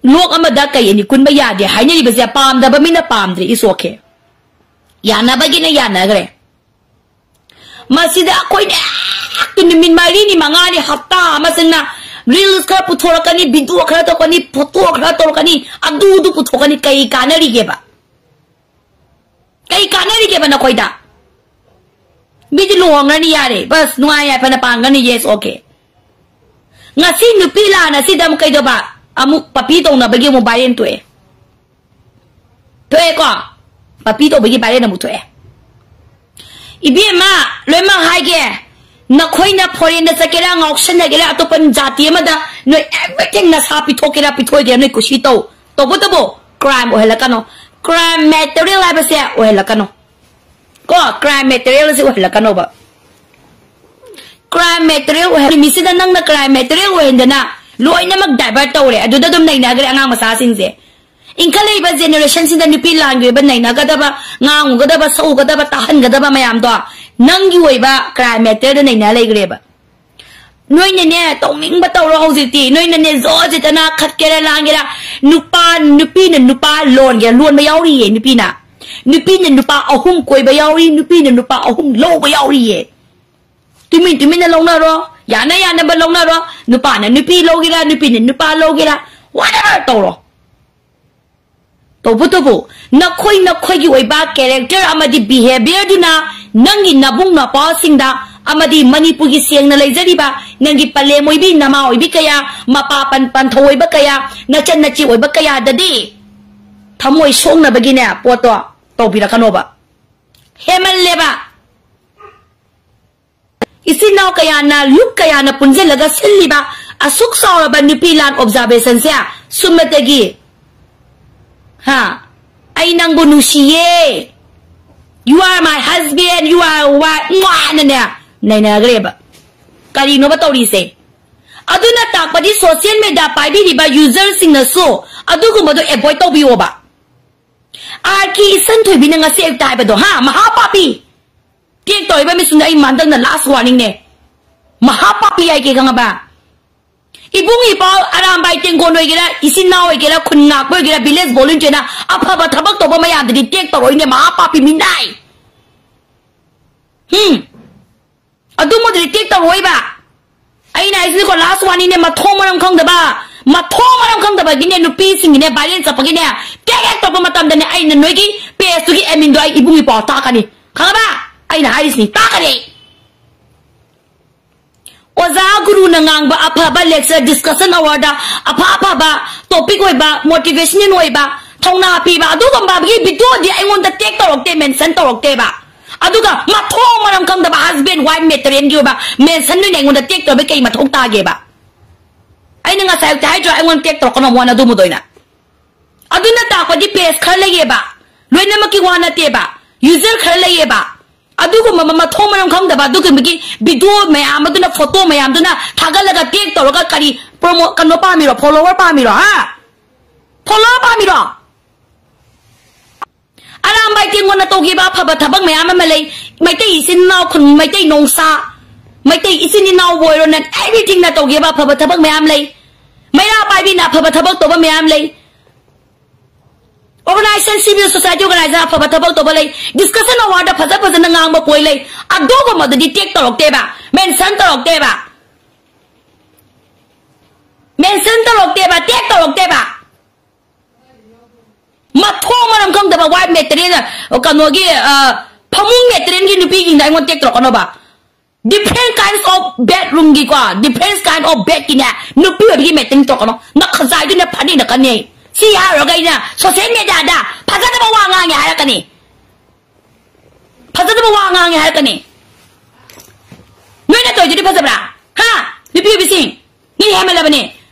ꯂꯣꯛ ꯑꯃꯗ ꯀꯩ ꯑꯅꯤ ꯀꯨꯟꯕ ꯌꯥꯗꯦ ꯍꯥꯏꯅꯔꯤꯕꯁꯦ ꯄꯥꯝꯗꯕ ꯃꯤꯅ ꯄꯥꯝꯗ꯭ꯔꯦ, it's okay꯫ ꯌꯥꯅꯕꯒꯤꯅ ꯌꯥꯅꯈ꯭ꯔꯦ꯫ ꯃꯁꯤꯗ ꯑꯩꯈꯣꯏꯅ ꯍꯦꯛꯇ ꯅꯨꯃꯤꯠ ꯃꯔꯤꯅꯤ ꯃꯉꯥꯅꯤ ꯍꯞꯇꯥ ꯑꯃ ꯆꯪꯅ reels ꯈꯔ ꯄꯨꯊꯣꯔꯛꯀꯅꯤ, video ꯈꯔ ꯇꯧꯔꯛꯀꯅꯤ, photo ꯈꯔ ꯇꯧꯔꯛꯀꯅꯤ, ꯑꯗꯨꯗꯨ ꯄꯨꯊꯣꯛꯀꯅꯤ, ꯀꯩ ꯀꯥꯟꯅꯔꯤꯒꯦꯕ? ꯀꯩ ꯀꯥꯟꯅꯔꯤꯒꯦꯕ ꯅꯈꯣꯏꯗ? ꯃꯤꯗꯤ ꯂꯨꯍꯣꯡꯉꯅꯤ ꯌꯥꯔꯦ, ꯕꯁ ꯅꯨꯡꯉꯥꯏ ꯌꯥꯏꯐꯅ ꯄꯥꯟꯒꯅꯤ, yes, okay꯫ ꯉꯁꯤ ꯅꯨꯄꯤ ꯂꯥꯟ ꯑꯁꯤꯗ ꯑꯃꯨꯛ ꯀꯩꯗꯧꯕ? ꯑꯃꯨꯛ ꯄꯥꯄꯤ ꯇꯧꯅꯕꯒꯤ ꯑꯃꯨꯛ viral ꯊꯣꯛꯑꯦ꯫ ꯊꯣꯛꯑꯦꯀꯣ? ꯄꯥꯄꯤ ꯇꯧꯕꯒꯤ viral ꯑꯃꯨꯛ ꯊꯣꯛꯑꯦ꯫ ꯏꯕꯦꯝꯃ, ꯂꯣꯏꯃꯛ ꯍꯥꯏꯒꯦ, ꯅꯈꯣꯏꯅ foreign ꯗ ꯆꯠꯀꯦꯔꯥ, ꯉꯥꯎꯁꯟꯅꯒꯦꯔꯥ, ꯑꯇꯣꯞꯄ ꯖꯥꯇꯤ ꯑꯃꯗ ꯅꯣꯏ everything ꯅꯁꯥ ꯄꯤꯊꯣꯛꯀꯦꯔꯥ, ꯄꯤꯊꯣꯛꯑꯣꯏꯒꯦꯔꯥ, ꯅꯣꯏ ꯀꯨꯁꯤ ꯇꯧ꯫ ꯇꯧꯕꯇꯕꯨ crime ꯑꯣꯏꯍꯜꯂꯛꯀꯅꯣ꯫ Crime material ꯍꯥꯏꯕꯁꯦ ꯑꯣꯏꯍꯜꯂꯛꯀꯅꯣ꯫ ꯀꯣ, crime material ꯑꯁꯤ ꯑꯣꯏꯍꯜꯂꯛꯀꯅꯣꯕ꯫ Crime material ꯑꯣꯏꯍꯟ ꯅꯨꯃꯤꯠꯁꯤꯗ ꯅꯪꯅ crime material ꯑꯣꯏꯍꯟꯗꯅ ꯂꯣꯏꯅꯃꯛ divert ꯇꯧꯔꯦ꯫ ꯑꯗꯨꯗ ꯑꯗꯨꯝ ꯅꯩꯅꯈ꯭ꯔꯦ ꯑꯉꯥꯡ ꯃꯆꯥꯁꯤꯡꯁꯦ꯫ ꯏꯟꯈꯠꯂꯛꯏꯕ generation ꯁꯤꯗ ꯅꯨꯄꯤ ꯂꯥꯟꯒꯤ ꯑꯣꯏꯕ ꯅꯩꯅꯒꯗꯕ, ꯉꯥꯡꯉꯨꯒꯗꯕ, ꯁꯛꯎꯒꯗꯕ, ꯇꯥꯍꯟꯒꯗꯕ ꯃꯌꯥꯝꯗꯣ ꯅꯪꯒꯤ ꯑꯣꯏꯕ crime material ꯗ ꯅꯩꯅ ꯂꯩꯈ꯭ꯔꯦꯕ꯫ ꯅꯣꯏꯅꯅꯦ ꯇꯧꯅꯤꯡꯕ ꯇꯧꯔꯣ ꯍꯧꯖꯤꯛꯇꯤ꯫ ꯅꯣꯏꯅꯅꯦ ꯖꯣ ꯖꯤꯠꯇꯅ ꯈꯠꯀꯦꯔꯥ ꯂꯥꯡꯒꯦꯔꯥ, ꯅꯨꯄꯥ, ꯅꯨꯄꯤꯅ ꯅꯨꯄꯥ ꯂꯣꯟꯒꯦꯔꯥ, ꯂꯣꯟꯕ ꯌꯥꯎꯔꯤꯌꯦ ꯅꯨꯄꯤꯅ꯫ ꯅꯨꯄꯤꯅ ꯅꯨꯄꯥ ꯑꯍꯨꯝ ꯀꯣꯏꯕ ꯌꯥꯎꯔꯤ, ꯅꯨꯄꯤꯅ ꯅꯨꯄꯥ ꯑꯍꯨꯝ ꯂꯧꯕ ꯌꯥꯎꯔꯤꯌꯦ꯫ ꯇꯨꯃꯤꯟ ꯇꯨꯃꯤꯟꯅ ꯂꯧꯅꯔꯣ, ꯌꯥꯅ ꯌꯥꯅꯕ ꯂꯧꯅꯔꯣ꯫ ꯅꯨꯄꯥꯅ ꯅꯨꯄꯤ ꯂꯧꯒꯦꯔꯥ, ꯅꯨꯄꯤꯅ ꯅꯨꯄꯥ ꯂꯧꯒꯦꯔꯥ, whatever ꯇꯧꯔꯣ꯫ ꯇꯧꯕꯇꯕꯨ ꯅꯈꯣꯏ ꯅꯈꯣꯏꯒꯤ ꯑꯣꯏꯕ character ꯑꯃꯗꯤ behaviour ꯗꯨꯅ ꯅꯪꯒꯤ ꯅꯕꯨꯡ ꯅꯄꯥꯁꯤꯡꯗ ꯑꯃꯗꯤ ꯃꯅꯤꯄꯨꯔꯒꯤ ꯁꯦꯡꯅ ꯂꯩꯖꯔꯤꯕ ꯅꯪꯒꯤ ꯄꯂꯦꯝ ꯑꯣꯏꯕꯤ, ꯅꯃꯥ ꯑꯣꯏꯕꯤ ꯀꯌꯥ, ꯃꯄꯥ ꯄꯟ-, ꯄꯟꯊꯧ ꯑꯣꯏꯕ ꯀꯌꯥ, ꯅꯆꯟ ꯅꯆꯦ ꯑꯣꯏꯕ ꯀꯌꯥꯗꯗꯤ ꯊꯃꯣꯏ ꯁꯣꯛꯅꯕꯒꯤꯅꯦ ꯄꯣꯠꯇꯣ ꯇꯧꯕꯤꯔꯛꯀꯅꯣꯕ꯫ ꯍꯦꯃꯜꯂꯦꯕ꯫ ꯏꯆꯤꯟ ꯏꯅꯥꯎ ꯀꯌꯥꯅ, ꯂꯨꯞ ꯀꯌꯥꯅ ꯄꯨꯟꯁꯤꯜꯂꯒ ꯁꯤꯜꯂꯤꯕ ꯑꯁꯨꯛ ꯆꯥꯎꯔꯕ ꯅꯨꯄꯤ ꯂꯥꯟ observation ꯁꯦ ꯁꯨꯝꯃꯇꯒꯤ, ꯍꯥ, "ꯑꯩ ꯅꯪꯕꯨ ꯅꯨꯡꯁꯤꯌꯦ, you are my husband, you are wife," ꯃ꯭ꯋꯥꯅꯅꯦ ꯅꯩꯅꯈ꯭ꯔꯦꯕ꯫ ꯀꯔꯤꯅꯣꯕ ꯇꯧꯔꯤꯁꯦ? ꯑꯗꯨꯅ ꯇꯥꯛꯄꯗꯤ social media ꯄꯥꯏꯕꯤꯔꯤꯕ user ꯁꯤꯡꯅꯁꯨ ꯑꯗꯨꯒꯨꯝꯕꯗꯣ avoid ꯇꯧꯕꯤꯌꯣꯕ꯫ ꯑꯥꯔ ꯀꯦ ꯏꯆꯟ ꯊꯣꯏꯕꯤꯅ ꯉꯁꯤ ꯑꯌꯨꯛꯇ ꯍꯥꯏꯕꯗꯣ, ꯍꯥ, ꯃꯍꯥ ꯄꯥꯄꯤ꯫ Tag ꯇꯧꯔꯤꯕ ꯃꯤꯁꯤꯡꯗꯣ ꯑꯩ ꯍꯟꯗꯛꯅ last warning ꯅꯦ꯫ ꯃꯍꯥ ꯄꯥꯄꯤ ꯍꯥꯏꯒꯦ ꯈꯪꯉꯕ? ꯏꯕꯨꯡ ꯏꯄꯥ, ꯑꯔꯥꯝꯕꯥꯏ ꯇꯦꯡꯒꯣꯟ ꯑꯣꯏꯒꯦꯔꯥ, ꯏꯆꯤꯟ ꯏꯅꯥꯎ ꯑꯣꯏꯒꯦꯔꯥ, ꯈꯨꯟ ꯉꯥꯛꯄ ꯑꯣꯏꯒꯦꯔꯥ, village volunteer ꯅ ꯑꯐꯕ ꯊꯕꯛ ꯇꯧꯕ ꯃꯌꯥꯝꯗꯨꯗꯤ tag ꯇꯧꯔꯛꯑꯣꯏꯅꯦ, ꯃꯍꯥ ꯄꯥꯄꯤ ꯃꯤꯅꯥꯏ꯫ ꯍꯝ꯫ ꯑꯗꯨꯝꯕꯗꯨꯗꯤ tag ꯇꯧꯔꯛꯑꯣꯏꯕ꯫ ꯑꯩꯅ ꯍꯥꯏꯁꯤꯅꯤꯀꯣ, last warning ꯅꯦ, ꯃꯊꯣꯡ ꯃꯔꯝ ꯈꯪꯗꯕ, ꯃꯊꯣꯡ ꯃꯔꯝ ꯈꯪꯗꯕꯒꯤꯅꯦ, ꯅꯨꯄꯤꯁꯤꯡꯒꯤꯅꯦ, viral ꯆꯠꯄꯒꯤꯅꯦ, tag ꯍꯦꯛ ꯇꯧꯔꯛꯄ ꯃꯇꯝꯗꯅꯦ, ꯑꯩꯅ ꯅꯣꯏꯒꯤ page ꯇꯨꯒꯤ admin ꯗꯣ ꯑꯩ ꯏꯕꯨꯡ ꯏꯄ꯭ꯋꯥ ꯇꯥꯛꯀꯅꯤ꯫ ꯈꯪꯉꯕ? ꯑꯩꯅ ꯍꯥꯏꯔꯤꯁꯤꯅꯤ, ꯇꯥꯛꯀꯅꯤ ꯑꯩ꯫ ꯑꯣꯖꯥ ꯒꯨꯔꯨꯅ ꯉꯥꯡꯕ ꯑꯐꯕ lecture, discussion hour ꯗ ꯑꯐ ꯑꯐꯕ topic ꯑꯣꯏꯕ, motivational ꯑꯣꯏꯕ, ꯊꯧꯅꯥ ꯄꯤꯕ ꯑꯗꯨꯒꯨꯝꯕꯒꯤ video ꯗꯤ ꯑꯩꯉꯣꯟꯗ tag ꯇꯧꯔꯛꯇꯦ, mention ꯇꯧꯔꯛꯇꯦꯕ꯫ ꯑꯗꯨꯒ ꯃꯊꯣꯡ ꯃꯔꯝ ꯈꯪꯗꯕ husband wife material ꯒꯤ ꯑꯣꯏꯕ mention ꯅꯣꯏꯅ ꯑꯩꯉꯣꯟꯗ tag ꯇꯧꯕꯩ ꯀꯩ ꯃꯊꯧ ꯇꯥꯒꯦꯕ? ꯑꯩꯅ ꯉꯁꯥꯏ ꯑꯌꯨꯛꯇ ꯍꯥꯏꯗ꯭ꯔꯣ, ꯑꯩꯉꯣꯟꯗ tag ꯇꯧꯔꯛꯀꯅꯣ ꯃꯣꯏꯅ ꯑꯗꯨꯝꯕꯗꯣ ꯑꯣꯏꯅ꯫ ꯑꯗꯨꯅ ꯇꯥꯛꯄꯗꯤ page ꯈꯔ ꯂꯩꯌꯦꯕ, ꯂꯣꯏꯅꯃꯛꯀꯤ ꯋꯥ ꯅꯠꯇꯦꯕ, user ꯈꯔ ꯂꯩꯌꯦꯕ꯫ ꯑꯗꯨꯒꯨꯝꯕ ꯃꯊꯣꯡ ꯃꯔꯝ ꯈꯪꯗꯕ ꯑꯗꯨꯒꯨꯝꯕꯒꯤ video ꯃꯌꯥꯝ ꯑꯗꯨꯅ, photo ꯃꯌꯥꯝꯗꯨꯅ ꯊꯥꯒꯠꯂꯒ tag ꯇꯧꯔꯒ ꯀꯔꯤ promo, ꯀꯩꯅꯣ ꯄꯥꯝꯃꯤꯔꯣ? Follower ꯄꯥꯝꯃꯤꯔꯣ? ꯍꯥ? Follower ꯄꯥꯝꯃꯤꯔꯣ? ꯑꯔꯥꯝꯕꯥꯏ ꯇꯦꯡꯉꯣꯟꯅ ꯇꯧꯈꯤꯕ ꯑꯐꯕ ꯊꯕꯛ ꯃꯌꯥꯝ ꯑꯃ ꯂꯩ꯫ ꯃꯩꯇꯩ ꯏꯆꯤꯟ ꯏꯅꯥꯎ, ꯈꯨꯟ ꯃꯩꯇꯩ ꯅꯣꯡꯁꯥ, ꯃꯩꯇꯩ ꯏꯆꯤꯟ ꯏꯅꯥꯎꯕꯨ ꯑꯣꯏꯔꯣ, ꯅꯪ everythingꯅ ꯇꯧꯈꯤꯕ ꯑꯐꯕ ꯊꯕꯛ ꯃꯌꯥꯝ ꯂꯩ꯫ ꯃꯩꯔꯥ ꯄꯥꯏꯕꯤꯅ ꯑꯐꯕ ꯊꯕꯛ ꯇꯧꯕ ꯃꯌꯥꯝ ꯂꯩ꯫ Organization, civil society organization ꯑꯐꯕ ꯊꯕꯛ ꯇꯧꯕ ꯂꯩ꯫ Discussion award ꯐꯖ ꯐꯖꯅ ꯉꯥꯡꯕ ꯄꯣꯏ ꯂꯩ꯫ ꯑꯗꯨꯒꯨꯝꯕꯗꯨꯗꯤ tag ꯇꯧꯔꯛꯇꯦꯕ, mention ꯇꯧꯔꯛꯇꯦꯕ, mention ꯇꯧꯔꯛꯇꯦꯕ, tag ꯇꯧꯔꯛꯇꯦꯕ꯫ ꯃꯊꯣꯡ ꯃꯔꯝ ꯈꯪꯗꯕ wife material, ꯀꯩꯅꯣꯒꯤ, ꯑ, ꯐꯃꯨꯡ materialꯒꯤ ꯅꯨꯄꯤꯁꯤꯡꯗ ꯑꯩꯉꯣꯟꯗ tag ꯇꯧꯔꯛꯀꯅꯣꯕ꯫ Different kinds of bedroomꯒꯤꯀꯣ, different kind of bedꯀꯤꯅꯦ, ꯅꯨꯄꯤ ꯑꯣꯏꯕꯒꯤ matter ꯇꯧꯔꯛꯀꯅꯣ꯫ ꯅꯈꯖꯥꯏꯗꯨꯅ ꯐꯅꯤꯅ ꯀꯟꯅꯩ꯫ ꯁꯤ ꯍꯥꯏꯔꯨꯔꯒ ꯑꯩꯅ social mediaꯗ ꯐꯖꯗꯕ ꯋꯥ ꯉꯥꯡꯉꯦ ꯍꯥꯏꯔꯛꯀꯅꯤ꯫ ꯐꯖꯗꯕ ꯋꯥ ꯉꯥꯡꯉꯦ ꯍꯥꯏꯔꯛꯀꯅꯤ꯫ ꯅꯣꯏꯅ ꯇꯧꯔꯤꯗꯨꯗꯤ ꯐꯖꯕ꯭ꯔꯥ? ꯍꯥ? ꯅꯨꯄꯤ ꯑꯣꯏꯕꯤꯁꯤꯡ, ꯅꯣꯏ ꯍꯦꯟꯃꯜꯂꯕꯅꯤ꯫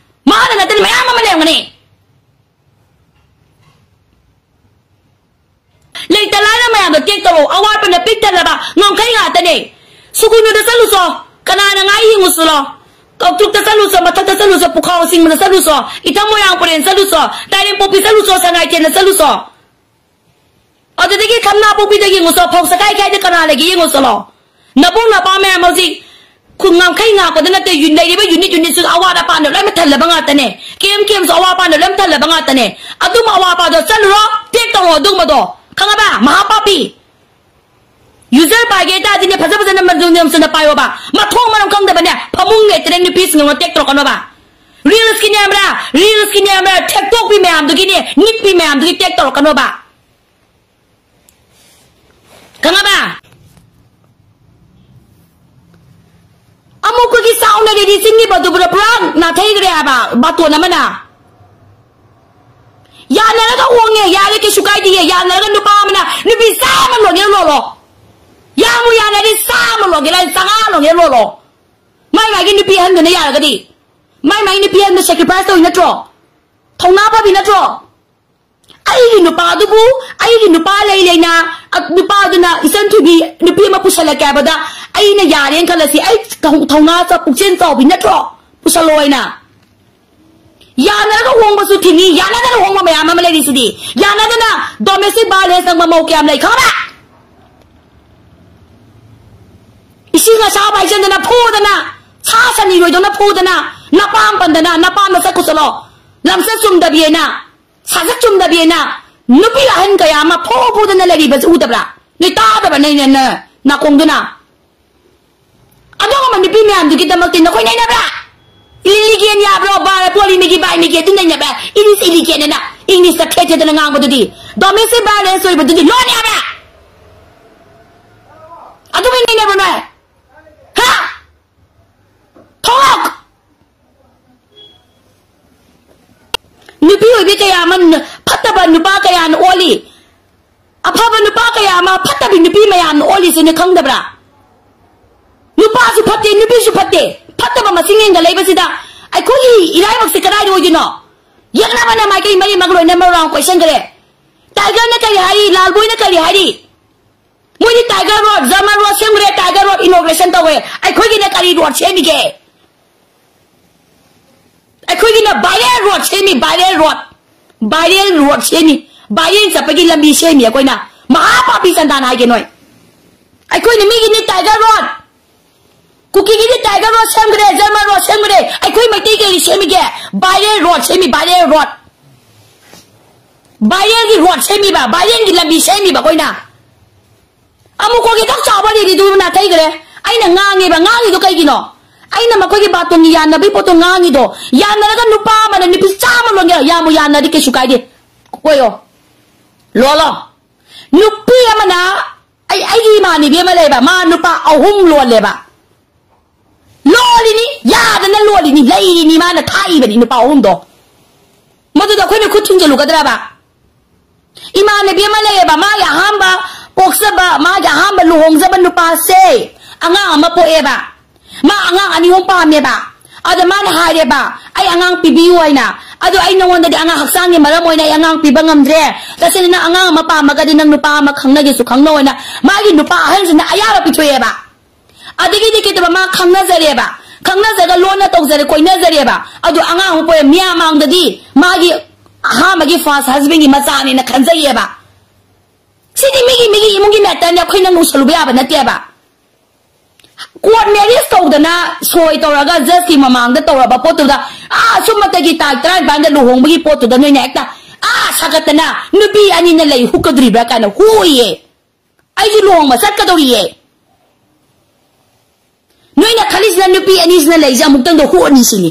ꯃꯥꯅ ꯅꯠꯇꯅ ꯃꯌꯥꯝ ꯑꯃ ꯂꯩꯔꯝꯒꯅꯤ꯫ ꯂꯩꯇ ꯂꯥꯏꯔ ꯃꯌꯥꯝꯗꯣ tag ꯇꯧꯔꯣ꯫ ꯑꯋꯥꯠꯄꯅ ꯄꯤꯛ ꯊꯜꯂꯕ ꯉꯝꯈꯩ ꯉꯥꯛꯇꯅꯦ꯫ ꯁꯨꯒꯨꯅꯨꯗ ꯆꯠꯂꯨꯆꯣ, ꯀꯅꯥꯅ ꯉꯥꯏ ꯌꯦꯡꯉꯨꯆꯣꯂꯣ? ꯀꯧꯇ꯭ꯔꯨꯛꯇ ꯆꯠꯂꯨꯆꯣ, ꯃꯊꯛꯇ ꯆꯠꯂꯨꯆꯣ, ꯄꯨꯈꯥꯎ ꯆꯤꯡꯕꯗ ꯆꯠꯂꯨꯆꯣ, ꯏꯊꯝ ꯃꯣꯏꯔꯥꯡ ꯄꯨꯔꯦꯟ ꯆꯠꯂꯨꯆꯣ, ꯇꯥꯏꯔꯦꯟ ꯄꯣꯛꯄꯤ ꯆꯠꯂꯨꯆꯣ, ꯁꯉꯥꯏꯊꯦꯟꯗ ꯆꯠꯂꯨꯆꯣ꯫ ꯑꯗꯨꯗꯒꯤ ꯊꯝꯅꯥ ꯄꯣꯛꯄꯤꯗ ꯌꯦꯡꯉꯨꯆꯣ, ꯐꯧ ꯆꯀꯥꯏ ꯈꯥꯏꯗ ꯀꯅꯥ ꯂꯩꯒꯦ ꯌꯦꯡꯉꯨꯆꯣꯂꯣ꯫ ꯅꯕꯨꯡ ꯅꯄꯥ ꯃꯌꯥꯝ ꯍꯧꯖꯤꯛ ꯈꯨꯟ ꯉꯝꯈꯩ ꯉꯥꯛꯄꯗ ꯅꯠꯇꯦ, ꯌꯨ-, ꯂꯩꯔꯤꯕ unit unitꯁꯨ ꯑꯋꯥꯠ ꯑꯄꯥꯅ ꯂꯣꯏꯅ ꯊꯜꯂꯕ ꯉꯥꯛꯇꯅꯦ꯫ ꯀꯦꯝ ꯀꯦꯝꯁꯨ ꯑꯋꯥꯠ ꯑꯄꯥꯅ ꯂꯣꯏꯅ ꯊꯜꯂꯕ ꯉꯥꯛꯇꯅꯦ꯫ ꯑꯗꯨꯝꯕ ꯑꯋꯥꯠ ꯑꯄꯥꯗꯣ ꯆꯠꯂꯨꯔꯣ, tag ꯇꯧꯔꯣ ꯑꯗꯨꯒꯨꯝꯕꯗꯣ꯫ ꯈꯪꯉꯕ? ꯃꯍꯥ ꯄꯥꯄꯤ꯫ User ꯄꯥꯏꯒꯦ ꯍꯥꯏꯇꯥꯔꯗꯤꯅꯦ, ꯐꯖ ꯐꯖꯅ ꯃꯔꯝ ꯆꯨꯝꯅ ꯄꯥꯏꯌꯣꯕ꯫ ꯃꯊꯣꯡ ꯃꯔꯝ ꯈꯪꯗꯕꯅꯦ, ꯐꯃꯨꯡ ꯃꯦꯠꯇꯅ ꯅꯨꯄꯤꯁꯤꯡꯗꯣ tag ꯇꯧꯔꯛꯀꯅꯣꯕ꯫ Reelsꯀꯤꯅꯦ ꯍꯥꯏꯕ꯭ꯔꯥ? Reelsꯀꯤꯅꯦ ꯍꯥꯏꯕ꯭ꯔꯥ? ꯊꯦꯛꯇꯣꯛꯄꯤ ꯃꯌꯥꯝꯗꯨꯒꯤꯅꯦ, ꯅꯤꯛꯄꯤ ꯃꯌꯥꯝꯗꯨꯒꯤ tag ꯇꯧꯔꯛꯀꯅꯣꯕ꯫ ꯈꯪꯉꯕ? ꯑꯃꯨꯛ ꯑꯩꯈꯣꯏꯒꯤ ꯆꯥꯎꯅ rally ꯆꯤꯡꯈꯤꯕꯗꯨꯕꯨ ꯄꯨꯔꯥ ꯅꯥꯊꯩꯈ꯭ꯔꯦ ꯍꯥꯏꯕ ꯕꯥꯇꯣꯟ ꯑꯃꯅ꯫ ꯌꯥꯅꯔꯒ ꯍꯣꯡꯉꯦ, ꯌꯥꯔꯦ, ꯀꯩꯁꯨ ꯀꯥꯏꯗꯤꯌꯦ꯫ ꯌꯥꯅꯔꯒ ꯅꯨꯄꯥ ꯑꯃꯅ ꯅꯨꯄꯤ ꯆꯥꯝꯃ ꯂꯣꯟꯒꯦꯔꯥ ꯂꯣꯜꯂꯣ꯫ ꯌꯥꯝꯕꯨ ꯌꯥꯅꯔꯗꯤ ꯆꯥꯝꯃ ꯂꯣꯟꯒꯦꯔꯥ, ꯆꯥꯝꯃꯉꯥ ꯂꯣꯟꯒꯦꯔꯥ ꯂꯣꯜꯂꯣ꯫ ꯃꯥꯏ ꯃꯥꯒꯤ ꯅꯨꯄꯤ ꯑꯍꯟꯗꯨꯅ ꯌꯥꯔꯒꯗꯤ꯫ ꯃꯥꯏ ꯃꯥꯒꯤ ꯅꯨꯄꯤ ꯑꯍꯟꯗꯨ sacrifice ꯇꯧꯏ ꯅꯠꯇ꯭ꯔꯣ? ꯊꯧꯅꯥ ꯐꯕꯤ ꯅꯠꯇ꯭ꯔꯣ? ꯑꯩꯒꯤ ꯅꯨꯄꯥꯗꯨꯕꯨ, ꯑꯩꯒꯤ ꯅꯨꯄꯥ ꯂꯩ ꯂꯩꯅ ꯅꯨꯄꯥꯗꯨꯅ, "ꯏꯆꯟ ꯊꯣꯏꯕꯤ, ꯅꯨꯄꯤ ꯑꯃ ꯄꯨꯁꯜꯂꯛꯀꯦ" ꯍꯥꯏꯕꯗ, ꯑꯩꯅ ꯌꯥꯔꯦꯅ ꯈꯜꯂꯁꯤ, ꯑꯩ ꯊꯧ-, ꯊꯧꯅꯥ ꯆ-, ꯄꯨꯛꯆꯦꯜ ꯆꯥꯎꯕꯤ ꯅꯠꯇ꯭ꯔꯣ? ꯄꯨꯁꯜꯂꯣ ꯍꯥꯏꯅ꯫ ꯌꯥꯅꯔꯒ ꯍꯣꯡꯕꯁꯨ ꯊꯤꯡꯉꯤ, ꯌꯥꯅꯗꯅ ꯍꯣꯡꯕ ꯃꯌꯥꯝ ꯑꯃ ꯂꯩꯔꯤꯁꯤꯗꯤ꯫ ꯌꯥꯅꯗꯅ domestic violence ꯅꯪꯕ ꯃꯧ ꯀꯌꯥꯝ ꯂꯩ ꯈꯪꯉꯕ? ꯏꯁꯤꯡ ꯑꯁꯥꯕ ꯍꯩꯖꯤꯟꯗꯅ ꯐꯨꯗꯅ, ꯁꯥ ꯁꯟ ꯏꯔꯣꯏꯗꯧꯅ ꯐꯨꯗꯅ, ꯅꯄꯥꯝ ꯄꯟꯗꯅ, ꯅꯄꯥꯝꯗ ꯆꯠꯈꯣ ꯆꯠꯂꯣ, ꯂꯝꯆꯠ ꯆꯨꯝꯗꯕꯤꯑꯅ, ꯁꯥꯖꯠ ꯆꯨꯝꯗꯕꯤꯑꯅ, ꯅꯨꯄꯤ ꯑꯍꯟ ꯀꯌꯥ ꯑꯃ ꯐꯨ ꯐꯨꯗꯅ ꯂꯩꯔꯤꯕꯁꯤ ꯎꯗꯕ꯭ꯔꯥ? ꯅꯣꯏ ꯇꯥꯗꯕ꯭ꯔꯥ? ꯅꯣꯏ ꯅ-, ꯅ-, ꯅꯥꯀꯣꯡꯗꯨꯅ? ꯑꯗꯨꯒꯨꯝꯕ ꯅꯨꯄꯤ ꯃꯌꯥꯝꯗꯨꯒꯤꯗꯃꯛꯇꯤ ꯅꯈꯣꯏ ꯅꯩꯅꯕ꯭ꯔꯥ? ꯏꯂꯤꯒꯦꯟ ꯌꯥꯕ꯭ꯔꯣ? ꯕꯥ-, ꯄꯣꯂꯤꯃꯤꯒꯤ ꯕꯥꯏꯃꯤꯒꯤ ꯑꯗꯨ ꯅꯩꯅꯕ꯭ꯔꯥ? It is illegal ꯑꯅ ꯏꯪꯂꯤꯁꯇ ꯊꯦꯠ ꯊꯦꯠꯇꯅ ꯉꯥꯡꯕꯗꯨꯗꯤ, domestic violence ꯑꯣꯏꯕꯗꯨꯗꯤ ꯂꯣꯟ ꯌꯥꯕ꯭ꯔꯥ? ꯑꯗꯨꯃꯥꯏꯅ ꯅꯩꯅꯕ꯭ꯔꯣ ꯅꯣꯏ? ꯍꯥ? ꯊꯣꯛ! ꯅꯨꯄꯤ ꯑꯣꯏꯕꯤ ꯀꯌꯥ ꯑꯃ ꯅ-, ꯐꯠꯇꯕ ꯅꯨꯄꯥ ꯀꯌꯥꯅ ꯑꯣꯜꯂꯤ꯫ ꯑꯐꯕ ꯅꯨꯄꯥ ꯀꯌꯥ ꯑꯃ ꯐꯠꯇꯕꯤ ꯅꯨꯄꯤ ꯃꯌꯥꯝꯅ ꯑꯣꯜꯂꯤꯁꯦ ꯅꯣꯏ ꯈꯪꯗꯕ꯭ꯔꯥ? ꯅꯨꯄꯥꯁꯨ ꯐꯠꯇꯦ, ꯅꯨꯄꯤꯁꯨ ꯐꯠꯇꯦ, ꯐꯠꯇꯕ ꯃꯁꯤꯡ ꯍꯦꯟꯒꯠꯂꯛꯏꯕꯁꯤꯗ ꯑꯩꯈꯣꯏꯒꯤ ꯏꯔꯥꯏꯕꯛꯁꯦ ꯀꯗꯥꯏꯗ ꯑꯣꯏꯗꯣꯏꯅꯣ? ꯌꯦꯛꯅꯕꯅ ꯃꯥꯏꯀꯩ ꯃꯔꯤꯃꯛ ꯂꯣꯏꯅꯃꯛ ꯔꯥꯎꯟ ꯀꯣꯏꯁꯟꯈ꯭ꯔꯦ꯫ ꯇꯥꯏꯒꯔꯅ ꯀꯔꯤ ꯍꯥꯏꯔꯤ? ꯂꯥꯜꯕꯣꯏꯅ ꯀꯔꯤ ꯍꯥꯏꯔꯤ? ꯃꯣꯏꯗꯤ ꯇꯥꯏꯒꯔ ꯔꯣꯗ, ꯖꯔꯃꯟ ꯔꯣꯗ ꯁꯦꯝꯈ꯭ꯔꯦ, ꯇꯥꯏꯒꯔ ꯔꯣꯗ inauguration ꯇꯧꯋꯦ꯫ ꯑꯩꯈꯣꯏꯒꯤꯅ ꯀꯔꯤ ꯔꯣꯗ ꯁꯦꯝꯃꯤꯒꯦ? ꯑꯩꯈꯣꯏꯒꯤꯅ viral road ꯁꯦꯝꯃꯤ, viral road꯫ Viral road ꯁꯦꯝꯃꯤ꯫ Viral ꯆꯠꯄꯒꯤ ꯂꯝꯕꯤ ꯁꯦꯝꯃꯤ ꯑꯩꯈꯣꯏꯅ꯫ ꯃꯍꯥ ꯄꯥꯄꯤ ꯆꯟꯗꯥꯟ ꯍꯥꯏꯒꯦ ꯅꯣꯏ꯫ ꯑꯩꯈꯣꯏꯅ ꯃꯤꯒꯤꯅꯤ ꯇꯥꯏꯒꯔ ꯔꯣꯗ꯫ ꯀꯨꯀꯤꯒꯤꯗꯤ ꯇꯥꯏꯒꯔ ꯔꯣꯗ ꯁꯦꯝꯈ꯭ꯔꯦ, ꯖꯔꯃꯟ ꯔꯣꯗ ꯁꯦꯝꯈ꯭ꯔꯦ꯫ ꯑꯩꯈꯣꯏ ꯃꯩꯇꯩ ꯀꯩ ꯁꯦꯝꯃꯤꯒꯦ? Viral road ꯁꯦꯝꯃꯤ, viral road꯫ Viralꯒꯤ road ꯁꯦꯝꯃꯤꯕ, viralꯒꯤ ꯂꯝꯕꯤ ꯁꯦꯝꯃꯤꯕ ꯑꯩꯈꯣꯏꯅ꯫ ꯑꯃꯨꯛ ꯀꯣꯛꯒꯤ ꯈꯛ ꯆꯥꯎꯕ ꯔꯦꯂꯤꯗꯨ ꯅꯥꯊꯩꯈ꯭ꯔꯦ꯫ ꯑꯩꯅ ꯉꯥꯡꯉꯦꯕ, ꯉꯥꯡꯉꯤꯗꯣ ꯀꯩꯒꯤꯅꯣ? ꯑꯩꯅ ꯃꯈꯣꯏꯒꯤ ꯕꯥꯇꯣꯟꯒꯤ ꯌꯥꯅꯕꯒꯤ ꯄꯣꯠꯇꯣ ꯉꯥꯡꯉꯤꯗꯣ, ꯌꯥꯅꯔꯒ ꯅꯨꯄꯥ ꯑꯃꯅ ꯅꯨꯄꯤ ꯆꯥꯝꯃ ꯂꯣꯟꯒꯦ, ꯌꯥꯝꯕꯨ ꯌꯥꯅꯔꯗꯤ ꯀꯩꯁꯨ ꯀꯥꯏꯗꯦ꯫ ꯀꯣꯏꯌꯣ, ꯂꯣꯜꯂꯣ꯫ ꯅꯨꯄꯤ ꯑꯃꯅ, ꯑꯩ, ꯑꯩꯒꯤ ꯏꯃꯥꯟꯅꯕꯤ ꯑꯃ ꯂꯩꯕ, ꯃꯥ ꯅꯨꯄꯥ ꯑꯍꯨꯝ ꯂꯣꯜꯂꯦꯕ꯫ ꯂꯣꯜꯂꯤꯅꯤ, ꯌꯥꯗꯅ ꯂꯣꯜꯂꯤꯅꯤ, ꯂꯩꯔꯤꯅꯤ, ꯃꯥꯅ ꯊꯥꯛꯏꯕꯅꯤ ꯅꯨꯄꯥ ꯑꯍꯨꯝꯗꯣ꯫ ꯃꯗꯨꯗ ꯑꯩꯈꯣꯏꯅ ꯈꯨꯠ ꯊꯤꯡꯖꯤꯜꯂꯨꯒꯗ꯭ꯔꯕ? ꯏꯃꯥꯟꯅꯕꯤ ꯑꯃ ꯂꯩꯌꯦꯕ, ꯃꯥꯒꯤ ꯑꯍꯥꯟꯕ ꯄꯣꯛꯆꯕ, ꯃꯥꯒꯤ ꯑꯍꯥꯟꯕ ꯂꯨꯍꯣꯡꯖꯕ ꯅꯨꯄꯥꯁꯦ ꯑꯉꯥꯡ ꯑꯃ ꯄꯣꯛꯑꯦꯕ꯫ ꯃꯥ ꯑꯉꯥꯡ ꯑꯅꯤ ꯑꯍꯨꯝ ꯄꯥꯝꯃꯦꯕ꯫ ꯑꯗ ꯃꯥꯅ ꯍꯥꯏꯔꯦꯕ, "ꯑꯩ ꯑꯉꯥꯡ ꯄꯤꯕꯤꯌꯨ" ꯍꯥꯏꯅ꯫ ꯑꯗꯨ ꯑꯩ ꯅꯉꯣꯟꯗꯗꯤ ꯑꯉꯥꯡ ꯍꯛꯆꯥꯡꯒꯤ ꯃꯔꯝ ꯑꯣꯏꯅ ꯑꯩ ꯑꯉꯥꯡ ꯄꯤꯕ ꯉꯝꯗ꯭ꯔꯦ꯫ ꯇꯁꯦꯡꯅ ꯅꯪ ꯑꯉꯥꯡ ꯑꯃ ꯄꯥꯝꯃꯒꯗꯤ ꯅꯪ ꯅꯨꯄꯥ ꯑꯃ ꯈꯪꯅꯒꯦꯁꯨ ꯈꯪꯅꯧ ꯍꯥꯏꯅ ꯃꯥꯒꯤ ꯅꯨꯄꯥ ꯑꯍꯟꯁꯤꯅ ꯑꯌꯥꯕ ꯄꯤꯊꯣꯛꯑꯦꯕ꯫ ꯑꯗꯒꯤꯗꯤ ꯀꯩꯗꯧꯕ, ꯃꯥ ꯈꯪꯅꯖꯔꯦꯕ, ꯈꯪꯅꯖꯔꯒ ꯂꯣꯟꯅ ꯇꯧꯖꯔꯦ, ꯀꯣꯏꯅꯖꯔꯦꯕ꯫ ꯑꯗꯨ ꯑꯉꯥꯡ ꯑꯃ ꯄꯣꯛꯑꯦ, ꯃꯤꯌꯥꯝ ꯃꯥꯡꯗꯗꯤ ꯃꯥꯒꯤ ꯑꯍꯥꯟꯕꯒꯤ first husbandꯒꯤ ꯃꯆꯥꯅꯦꯅ ꯈꯟꯖꯩꯌꯦꯕ꯫ ꯁꯤꯗꯤ ꯃꯤꯒꯤ, ꯃꯤꯒꯤ ꯏꯃꯨꯡꯒꯤ matterꯅꯦ, ꯑꯩꯈꯣꯏꯅ ꯅꯨꯡꯁꯜꯂꯨꯕ ꯌꯥꯕ ꯅꯠꯇꯦꯕ꯫ Court marriage ꯇꯧꯗꯅ ꯁꯣꯏ ꯇꯧꯔꯒ judgeꯀꯤ ꯃꯃꯥꯡꯗ ꯇꯧꯔꯕ ꯄꯣꯠꯇꯨꯗ, ꯑꯥ, ꯑꯁꯨꯝꯕꯇꯒꯤ ꯇꯥꯔꯤꯛ ꯇꯔꯥꯅꯤꯄꯥꯟꯗ ꯂꯨꯍꯣꯡꯕꯒꯤ ꯄꯣꯠꯇꯨꯗ ꯅꯣꯏꯅ ꯍꯦꯛꯇ, ꯑꯥ, ꯁꯥꯒꯠꯇꯅ ꯅꯨꯄꯤ ꯑꯅꯤꯅ ꯂꯩ ꯍꯨꯛꯀꯗꯣꯔꯤꯕ꯭ꯔꯥ ꯀꯥꯏꯅ ꯍꯨꯏꯌꯦ꯫ ꯑꯩꯁꯨ ꯂꯨꯍꯣꯡꯕ ꯆꯠꯀꯗꯧꯔꯤꯌꯦ꯫ ꯅꯣꯏꯅ ꯈꯜꯂꯤꯁꯤꯅ ꯅꯨꯄꯤ ꯑꯅꯤꯁꯤꯅ ꯂꯩꯁꯦ ꯑꯃꯨꯛꯇꯪꯗ ꯍꯨꯛꯑꯅꯤ ꯁꯤꯅꯤ꯫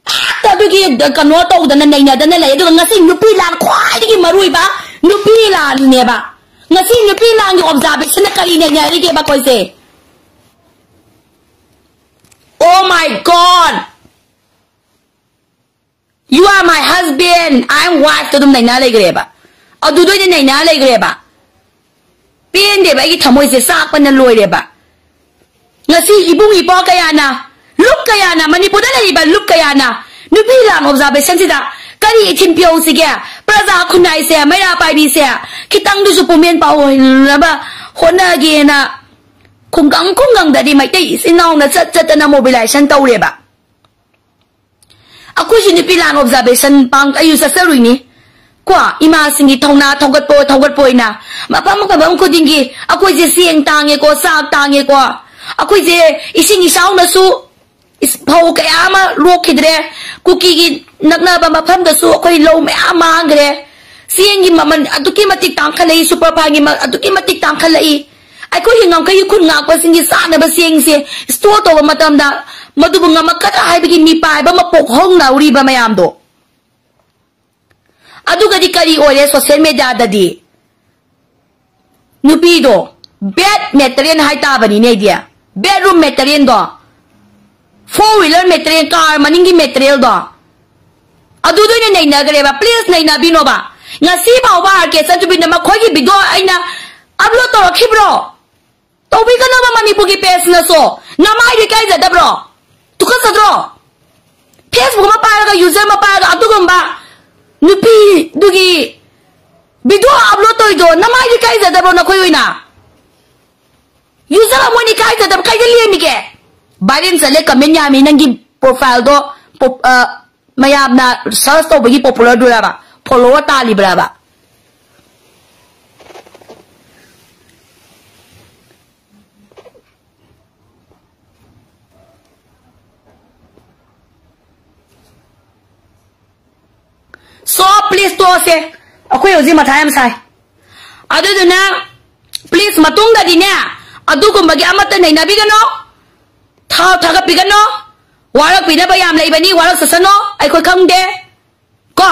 ꯍꯦꯛꯇ ꯑꯗꯨꯒꯤ ꯀꯩꯅꯣ ꯇꯧꯗꯅ ꯅꯩꯅꯗꯅ ꯂꯩ꯫ ꯑꯗꯨꯒ ꯉꯁꯤ ꯅꯨꯄꯤ ꯂꯥꯟ, ꯈ꯭ꯋꯥꯏꯗꯒꯤ ꯃꯔꯨ ꯑꯣꯏꯕ ꯅꯨꯄꯤ ꯂꯥꯟꯅꯦꯕ꯫ ꯉꯁꯤ ꯅꯨꯄꯤ ꯂꯥꯟꯒꯤ observationꯅ ꯀꯔꯤ ꯅꯩꯅꯔꯤꯒꯦꯕ ꯑꯩꯈꯣꯏꯁꯦ? Oh my God! You are my husband, I am wife ꯑꯗꯨꯝ ꯅꯩꯅ ꯂꯩꯈ꯭ꯔꯦꯕ꯫ ꯑꯗꯨꯗ ꯑꯣꯏꯅ ꯅꯩꯅ ꯂꯩꯈ꯭ꯔꯦꯕ꯫ ꯄꯦꯟꯗꯦꯕ, ꯑꯩꯒꯤ ꯊꯃꯣꯏꯁꯦ ꯆꯥꯛꯄꯅ ꯂꯣꯏꯔꯦꯕ꯫ ꯉꯁꯤ ꯏꯕꯨꯡ ꯏꯄ꯭ꯋꯥ ꯀꯌꯥꯅ, ꯂꯨꯞ ꯀꯌꯥꯅ, ꯃꯅꯤꯄꯨꯔꯗ ꯂꯩꯔꯤꯕ ꯂꯨꯞ ꯀꯌꯥꯅ ꯅꯨꯄꯤ ꯂꯥꯟ observationꯁꯤꯗ ꯀꯔꯤ ꯏꯊꯤꯟ ꯄꯤꯍꯧꯁꯤꯒꯦ? ꯄ꯭ꯔꯖꯥ ꯈꯨꯟꯅꯥꯏꯁꯦ, ꯃꯩꯔꯥ ꯄꯥꯏꯕꯤꯁꯦ ꯈꯤꯇꯪꯗꯨꯁꯨ ꯄꯨꯛꯃꯦꯟ ꯄꯥꯎꯍꯟꯅꯕ ꯍꯣꯠꯅꯒꯦꯅ ꯈꯨꯡꯒꯪ ꯈꯨꯡꯒꯪꯗꯗꯤ ꯃꯩꯇꯩ ꯏꯆꯤꯟ ꯏꯅꯥꯎꯅ ꯆꯠ ꯆꯠꯇꯅ mobilization ꯇꯧꯔꯦꯕ꯫ ꯑꯩꯈꯣꯏꯁꯨ ꯅꯨꯄꯤ ꯂꯥꯟ observation ꯄꯥꯡ-, ꯑꯩꯁꯨ ꯆꯠꯆꯔꯨꯏꯅꯤ꯫ ꯀꯣ, ꯏꯃꯥꯁꯤꯡꯒꯤ ꯊꯧꯅꯥ ꯊꯧꯒꯠꯄ, ꯊꯧꯒꯠꯄ ꯑꯣꯏꯅ ꯃꯐꯝ ꯃꯐꯝ ꯈꯨꯗꯤꯡꯒꯤ ꯑꯩꯈꯣꯏꯁꯦ ꯆꯦꯡ ꯇꯥꯡꯉꯦꯀꯣ, ꯆꯥꯛ ꯇꯥꯡꯉꯦꯀꯣ, ꯑꯩꯈꯣꯏꯁꯦ ꯏꯁꯤꯡ ꯏꯆꯥꯎꯅꯁꯨ ꯏꯁ-, ꯐꯧ ꯀꯌꯥ ꯑꯃ ꯂꯣꯛꯈꯤꯗ꯭ꯔꯦ, ꯀꯨꯀꯤꯒꯤ ꯅꯛꯅꯕ ꯃꯐꯝꯗꯁꯨ ꯑꯩꯈꯣꯏ ꯂꯧ ꯃꯌꯥꯝ ꯃꯥꯡꯈ꯭ꯔꯦ, ꯆꯦꯡꯒꯤ ꯃꯃꯜ ꯑꯗꯨꯛꯀꯤ ꯃꯇꯤꯛ ꯇꯥꯡꯈꯠꯂꯛꯏ, superfineꯒꯤ ꯃ-, ꯑꯗꯨꯛꯀꯤ ꯃꯇꯤꯛ ꯇꯥꯡꯈꯠꯂꯛꯏ꯫ ꯑꯩꯈꯣꯏꯒꯤ ꯉꯝꯈꯩꯒꯤ ꯈꯨꯟ ꯉꯥꯛꯄꯁꯤꯡꯒꯤ ꯆꯥꯅꯕ ꯆꯦꯡꯁꯦ store ꯇꯧꯕ ꯃꯇꯝꯗ ꯃꯗꯨꯕꯨ ꯉꯝꯃꯛꯀꯗ꯭ꯔꯥ ꯍꯥꯏꯕꯒꯤ ꯃꯤꯄꯥꯏꯕ ꯑꯃ ꯄꯣꯛꯍꯧꯅꯔꯤꯕ ꯃꯌꯥꯝꯗꯣ꯫ ꯑꯗꯨꯒꯗꯤ ꯀꯔꯤ ꯑꯣꯏꯔꯦ social mediaꯗꯗꯤ? ꯅꯨꯄꯤꯗꯣ bed material ꯍꯥꯏꯇꯥꯕꯅꯤꯅꯦ ꯑꯩꯗꯤ꯫ Bedroom materialꯗꯣ, four wheeler material, car ꯃꯅꯤꯡꯒꯤ materialꯗꯣ, ꯑꯗꯨꯗ ꯑꯣꯏꯅ ꯅꯩꯅꯈ꯭ꯔꯦꯕ꯫ Please ꯅꯩꯅꯕꯤꯅꯣꯕ꯫ ꯉꯁꯤ ꯐꯥꯎꯕ ꯑꯥꯔ ꯀꯦ ꯆꯟꯗ꯭ꯔꯕꯤꯅ ꯃꯈꯣꯏꯒꯤ video ꯑꯩꯅ upload ꯇꯧꯔꯛꯈꯤꯕ꯭ꯔꯣ? ꯇꯧꯕꯤꯒꯅꯕ ꯃꯅꯤꯄꯨꯔꯒꯤ pageꯅꯁꯨ꯫ ꯅꯃꯥꯏꯗꯨ ꯏꯀꯥꯏꯖꯗꯕ꯭ꯔꯣ? ꯇꯨꯀꯠꯆꯗ꯭ꯔꯣ? Facebook ꯑꯃ ꯄꯥꯏꯔꯒ, user ꯑꯃ ꯄꯥꯏꯔꯒ ꯑꯗꯨꯒꯨꯝꯕ ꯅꯨꯄꯤꯗꯨꯒꯤ video upload ꯇꯧꯔꯤꯗꯣ ꯅꯃꯥꯏꯗꯤ ꯀꯥꯏꯖꯗꯕ꯭ꯔꯣ? ꯅꯈꯣꯏ ꯑꯣꯏꯅ user ꯑꯃ ꯑꯣꯏꯅ ꯏꯀꯥꯏꯖꯗꯕ ꯀꯥꯏꯗ ꯂꯦꯝꯃꯤꯒꯦ? Viral ꯆꯠꯂꯦ, comment ꯌꯥꯝꯃꯤ, ꯅꯪꯒꯤ profile ꯗꯣ pop-, ꯑ, ꯃꯌꯥꯝꯅ search ꯇꯧꯕꯒꯤ popular ꯗꯨꯔꯕ, follower ꯇꯥꯜꯂꯤꯕ꯭ꯔꯕ? So please ꯇꯣꯛꯑꯁꯦ, ꯑꯩꯈꯣꯏ ꯍꯧꯖꯤꯛ ꯃꯊꯥ ꯌꯥꯝ ꯁꯥꯏ꯫ ꯑꯗꯨꯗꯨꯅ please ꯃꯇꯨꯡꯗꯗꯤꯅꯦ ꯑꯗꯨꯒꯨꯝꯕꯒꯤ ꯑꯃꯠꯇ ꯅꯩꯅꯕꯤꯒꯅꯣ, ꯊꯥ ꯊꯥꯒꯠꯄꯤꯒꯅꯣ꯫ ꯋꯥꯔꯛꯄꯤꯅꯕ ꯌꯥꯝ ꯂꯩꯕꯅꯤ, ꯋꯥꯔꯛ ꯆꯠꯁꯅꯣ, ꯑꯩꯈꯣꯏ ꯈꯪꯗꯦ ꯀꯣ꯫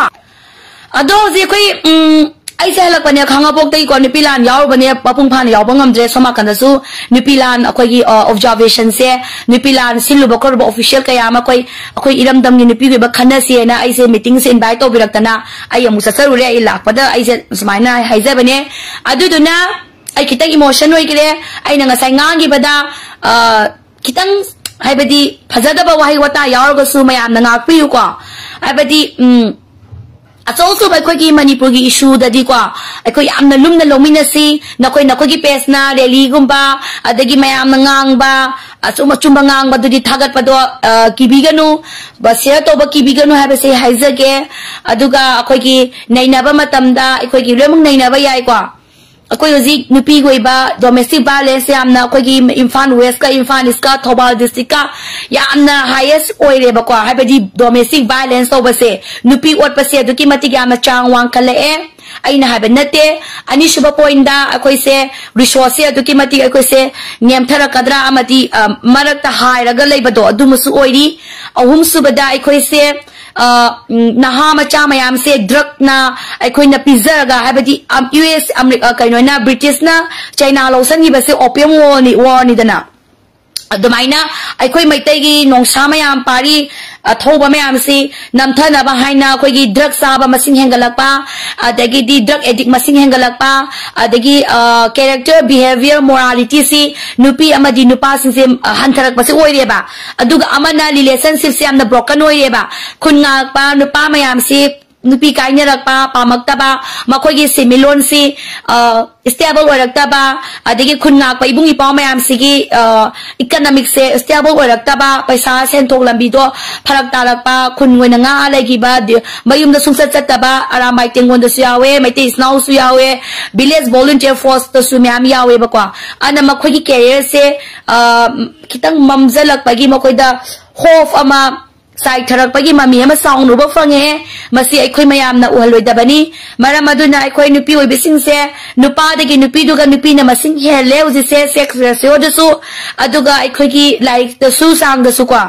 ꯑꯗꯣ ꯍꯧꯖꯤꯛ ꯑꯩꯈꯣꯏ, ꯎꯝ, ꯑꯩꯁꯦ ꯍꯜꯂꯛꯄꯅꯦ, ꯈꯥꯡꯉꯕꯣꯛꯇꯒꯤꯀꯣ, ꯅꯨꯄꯤ ꯂꯥꯟ ꯌꯥꯎꯔꯨꯕꯅꯦ, ꯃꯄꯨꯡ ꯐꯥꯅ ꯌꯥꯎꯕ ꯉꯝꯗ꯭ꯔꯦ꯫ ꯁꯣꯝ ꯅꯥꯀꯟꯗꯁꯨ ꯅꯨꯄꯤ ꯂꯥꯟ ꯑꯩꯈꯣꯏꯒꯤ, ꯑ, observation ꯁꯦ, ꯅꯨꯄꯤ ꯂꯥꯟ ꯁꯤꯜꯂꯨꯕ ꯈꯣꯠꯂꯨꯕ official ꯀꯌꯥ ꯑꯃ ꯑꯩꯈꯣꯏ, ꯑꯩꯈꯣꯏ ꯏꯔꯝꯗꯝꯒꯤ ꯅꯨꯄꯤꯒꯤ ꯑꯣꯏꯕ ꯈꯟꯅꯁꯦꯅ ꯑꯩꯁꯦ meeting ꯁꯦ invite ꯇꯧꯕꯤꯔꯛꯇꯅ ꯑꯩ ꯑꯃꯨꯛ ꯆꯠꯆꯔꯨꯔꯦ꯫ ꯑꯩ ꯂꯥꯛꯄꯗ ꯑꯩꯁꯦ ꯁꯨꯃꯥꯏꯅ ꯍꯥꯏꯖꯕꯅꯦ꯫ ꯑꯗꯨꯗꯨꯅ ꯑꯩ ꯈꯤꯇꯪ emotion ꯑꯣꯏꯈ꯭ꯔꯦ꯫ ꯑꯩꯅ ꯉꯁꯥꯏ ꯉꯥꯡꯈꯤꯕꯗ, ꯑ, ꯈꯤꯇꯪ, ꯍꯥꯏꯕꯗꯤ, ꯐꯖꯗꯕ ꯋꯥꯍꯩ ꯋꯥꯇꯥ ꯌꯥꯎꯔꯒꯁꯨ ꯃꯌꯥꯝꯅ ꯉꯥꯛꯄꯤꯌꯨꯀꯣ꯫ ꯍꯥꯏꯕꯗꯤ, ꯎꯝ, ꯑꯆꯧ ꯑꯆꯧꯕ ꯑꯩꯈꯣꯏꯒꯤ ꯃꯅꯤꯄꯨꯔꯒꯤ issue ꯗꯗꯤꯀꯣ, ꯑꯩꯈꯣꯏ ꯌꯥꯝꯅ ꯂꯨꯝꯅ ꯂꯧꯃꯤꯟꯅꯁꯤ꯫ ꯅꯈꯣꯏ, ꯅꯈꯣꯏꯒꯤ page ꯅ rally ꯒꯨꯝꯕ, ꯑꯗꯒꯤ ꯃꯌꯥꯝꯅ ꯉꯥꯡꯕ, ꯑꯆꯨꯝ ꯑꯆꯨꯝꯕ ꯉꯥꯡꯕꯗꯨꯗꯤ ꯊꯥꯒꯠꯄꯗꯣ, ꯑ, ꯀꯤꯕꯤꯒꯅꯨ, ꯕ-, share ꯇꯧꯕ ꯀꯤꯕꯤꯒꯅꯨ ꯍꯥꯏꯕꯁꯦ ꯍꯥꯏꯖꯒꯦ꯫ ꯑꯗꯨꯒ ꯑꯩꯈꯣꯏꯒꯤ ꯅꯩꯅꯕ ꯃꯇꯝꯗ ꯑꯩꯈꯣꯏꯒꯤ ꯂꯣꯏꯅꯃꯛ ꯅꯩꯅꯕ ꯌꯥꯏꯀꯣ꯫ ꯑꯩꯈꯣꯏ ꯍꯧꯖꯤꯛ ꯅꯨꯄꯤꯒꯤ ꯑꯣꯏꯕ domestic violence ꯌꯥꯝꯅ ꯑꯩꯈꯣꯏꯒꯤ ꯏꯝꯐꯥꯜ West ꯀ, ꯏꯝꯐꯥꯜ East ꯀ, ꯊꯧꯕꯥꯜ district ꯀ ꯌꯥꯝꯅ highest ꯑꯣꯏꯔꯦꯕꯀꯣ꯫ ꯍꯥꯏꯕꯗꯤ domestic violence ꯇꯧꯕꯁꯦ, ꯅꯨꯄꯤ ꯑꯣꯠꯄꯁꯦ ꯑꯗꯨꯛꯀꯤ ꯃꯇꯤꯛ ꯌꯥꯝꯅ ꯆꯥꯡ ꯋꯥꯡꯈꯠꯂꯛꯑꯦ꯫ ꯑꯩꯅ ꯍꯥꯏꯕ ꯅꯠꯇꯦ꯫ ꯑꯅꯤꯁꯨꯕ point ꯗ ꯑꯩꯈꯣꯏꯁꯦ resource ꯁꯦ ꯑꯗꯨꯛꯀꯤ ꯃꯇꯤꯛ ꯑꯩꯈꯣꯏꯁꯦ ꯅꯦꯝꯊꯔꯛꯀꯗ꯭ꯔꯥ ꯑꯃꯗꯤ, ꯑ, ꯃꯔꯛꯇ ꯍꯥꯏꯔꯒ ꯂꯩꯕꯗꯣ ꯑꯗꯨꯃꯁꯨ ꯑꯣꯏꯔꯤ꯫ ꯑꯍꯨꯝꯁꯨꯕꯗ ꯑꯩꯈꯣꯏꯁꯦ ꯑ, ꯎꯝ, ꯅꯍꯥ ꯃꯆꯥ ꯃꯌꯥꯝꯁꯦ drug ꯅ ꯑꯩꯈꯣꯏꯅ ꯄꯤꯖꯔꯒ, ꯍꯥꯏꯕꯗꯤ, ꯑꯝ, U S ꯑꯃꯦꯔꯤ-, ꯑ, ꯀꯩꯅꯣꯅ, British ꯅ China ꯂꯧꯁꯟꯈꯤꯕꯁꯦ opium war ꯅꯤ, war ꯅꯤꯗꯅ꯫ ꯑꯗꯨꯃꯥꯏꯅ ꯑꯩꯈꯣꯏ ꯃꯩꯇꯩꯒꯤ ꯅꯣꯡꯁꯥ ꯃꯌꯥꯝ ꯄꯥꯔꯤ, ꯑꯊꯧꯕ ꯃꯌꯥꯝꯁꯤ ꯅꯝꯊꯅꯕ ꯍꯥꯏꯅ ꯑꯩꯈꯣꯏꯒꯤ drug ꯆꯥꯕ ꯃꯁꯤꯡ ꯍꯦꯟꯒꯠꯂꯛꯄ, ꯑꯗꯒꯤꯗꯤ drug addict ꯃꯁꯤꯡ ꯍꯦꯟꯒꯠꯂꯛꯄ, ꯑꯗꯒꯤ character, behavior, morality ꯁꯤ ꯅꯨꯄꯤ ꯑꯃꯗꯤ ꯅꯨꯄꯥꯁꯤꯡꯁꯦ ꯍꯟꯊꯔꯛꯄꯁꯦ ꯑꯣꯏꯔꯦꯕ꯫ ꯑꯗꯨꯒ ꯑꯃꯅ relationship ꯁꯦ ꯌꯥꯝꯅ broken ꯑꯣꯏꯔꯦꯕ꯫ ꯈꯨꯟ ꯉꯥꯛꯄ ꯅꯨꯄꯥ ꯃꯌꯥꯝꯁꯤ ꯅꯨꯄꯤ ꯀꯥꯏꯅꯔꯛꯄ, ꯄꯥꯝꯃꯛꯇꯕ, ꯃꯈꯣꯏꯒꯤ ꯁꯦꯟꯃꯤꯠꯂꯣꯟꯁꯤ stable ꯑꯣꯏꯔꯛꯇꯕ, ꯑꯗꯒꯤ ꯈꯨꯟ ꯉꯥꯛꯄ ꯏꯕꯨꯡ ꯏꯄ꯭ꯋꯥ ꯃꯌꯥꯝꯁꯤꯒꯤ economic ꯁꯦ stable ꯑꯣꯏꯔꯛꯇꯕ, ꯄꯩꯁꯥ ꯁꯦꯟꯊꯣꯛ ꯂꯝꯕꯤꯗꯣ ꯐꯔꯛ ꯇꯥꯔꯛꯄ, ꯈꯨꯟ ꯑꯣꯏꯅ ꯉꯥ ꯂꯩꯈꯤꯕ, ꯃꯌꯨꯝꯗ ꯁꯨꯡꯆꯠ ꯆꯠꯇꯕ, ꯑꯔꯥꯝꯕꯥꯏ ꯇꯦꯡꯒꯣꯟꯗꯁꯨ ꯌꯥꯎꯋꯦ, ꯃꯩꯇꯩ ꯏꯆꯤꯟ ꯏꯅꯥꯎꯁꯨ ꯌꯥꯎꯋꯦ, village volunteer force ꯇꯁꯨ ꯃꯌꯥꯝ ꯌꯥꯎꯋꯦꯕꯀꯣ꯫ ꯑꯗꯨꯅ ꯃꯈꯣꯏꯒꯤ career ꯁꯦ ꯈꯤꯇꯪ ꯃꯝꯖꯜꯂꯛꯄꯒꯤ ꯃꯈꯣꯏꯗ hope ꯑꯃ ꯆꯥꯏꯊꯔꯛꯄꯒꯤ ꯃꯃꯤ ꯑꯃ ꯆꯥꯎꯅ ꯎꯕ ꯐꯪꯉꯦ꯫ ꯃꯁꯤ ꯑꯩꯈꯣꯏ ꯃꯌꯥꯝꯅ ꯎꯍꯜꯂꯣꯏꯗꯕꯅꯤ꯫ ꯃꯔꯝ ꯑꯗꯨꯅ ꯑꯩꯈꯣꯏ ꯅꯨꯄꯤ ꯑꯣꯏꯕꯁꯤꯡꯁꯦ ꯅꯨꯄꯥꯗꯒꯤ ꯅꯨꯄꯤꯗꯨꯒ ꯅꯨꯄꯤꯅ ꯃꯁꯤꯡ ꯍꯦꯜꯂꯦ ꯍꯧꯖꯤꯛꯁꯦ sex ratio ꯗꯁꯨ, ꯑꯗꯨꯒ ꯑꯩꯈꯣꯏꯒꯤ ꯂꯥꯏꯔꯤꯛꯇꯁꯨ ꯆꯥꯡꯗꯁꯨꯀꯣ꯫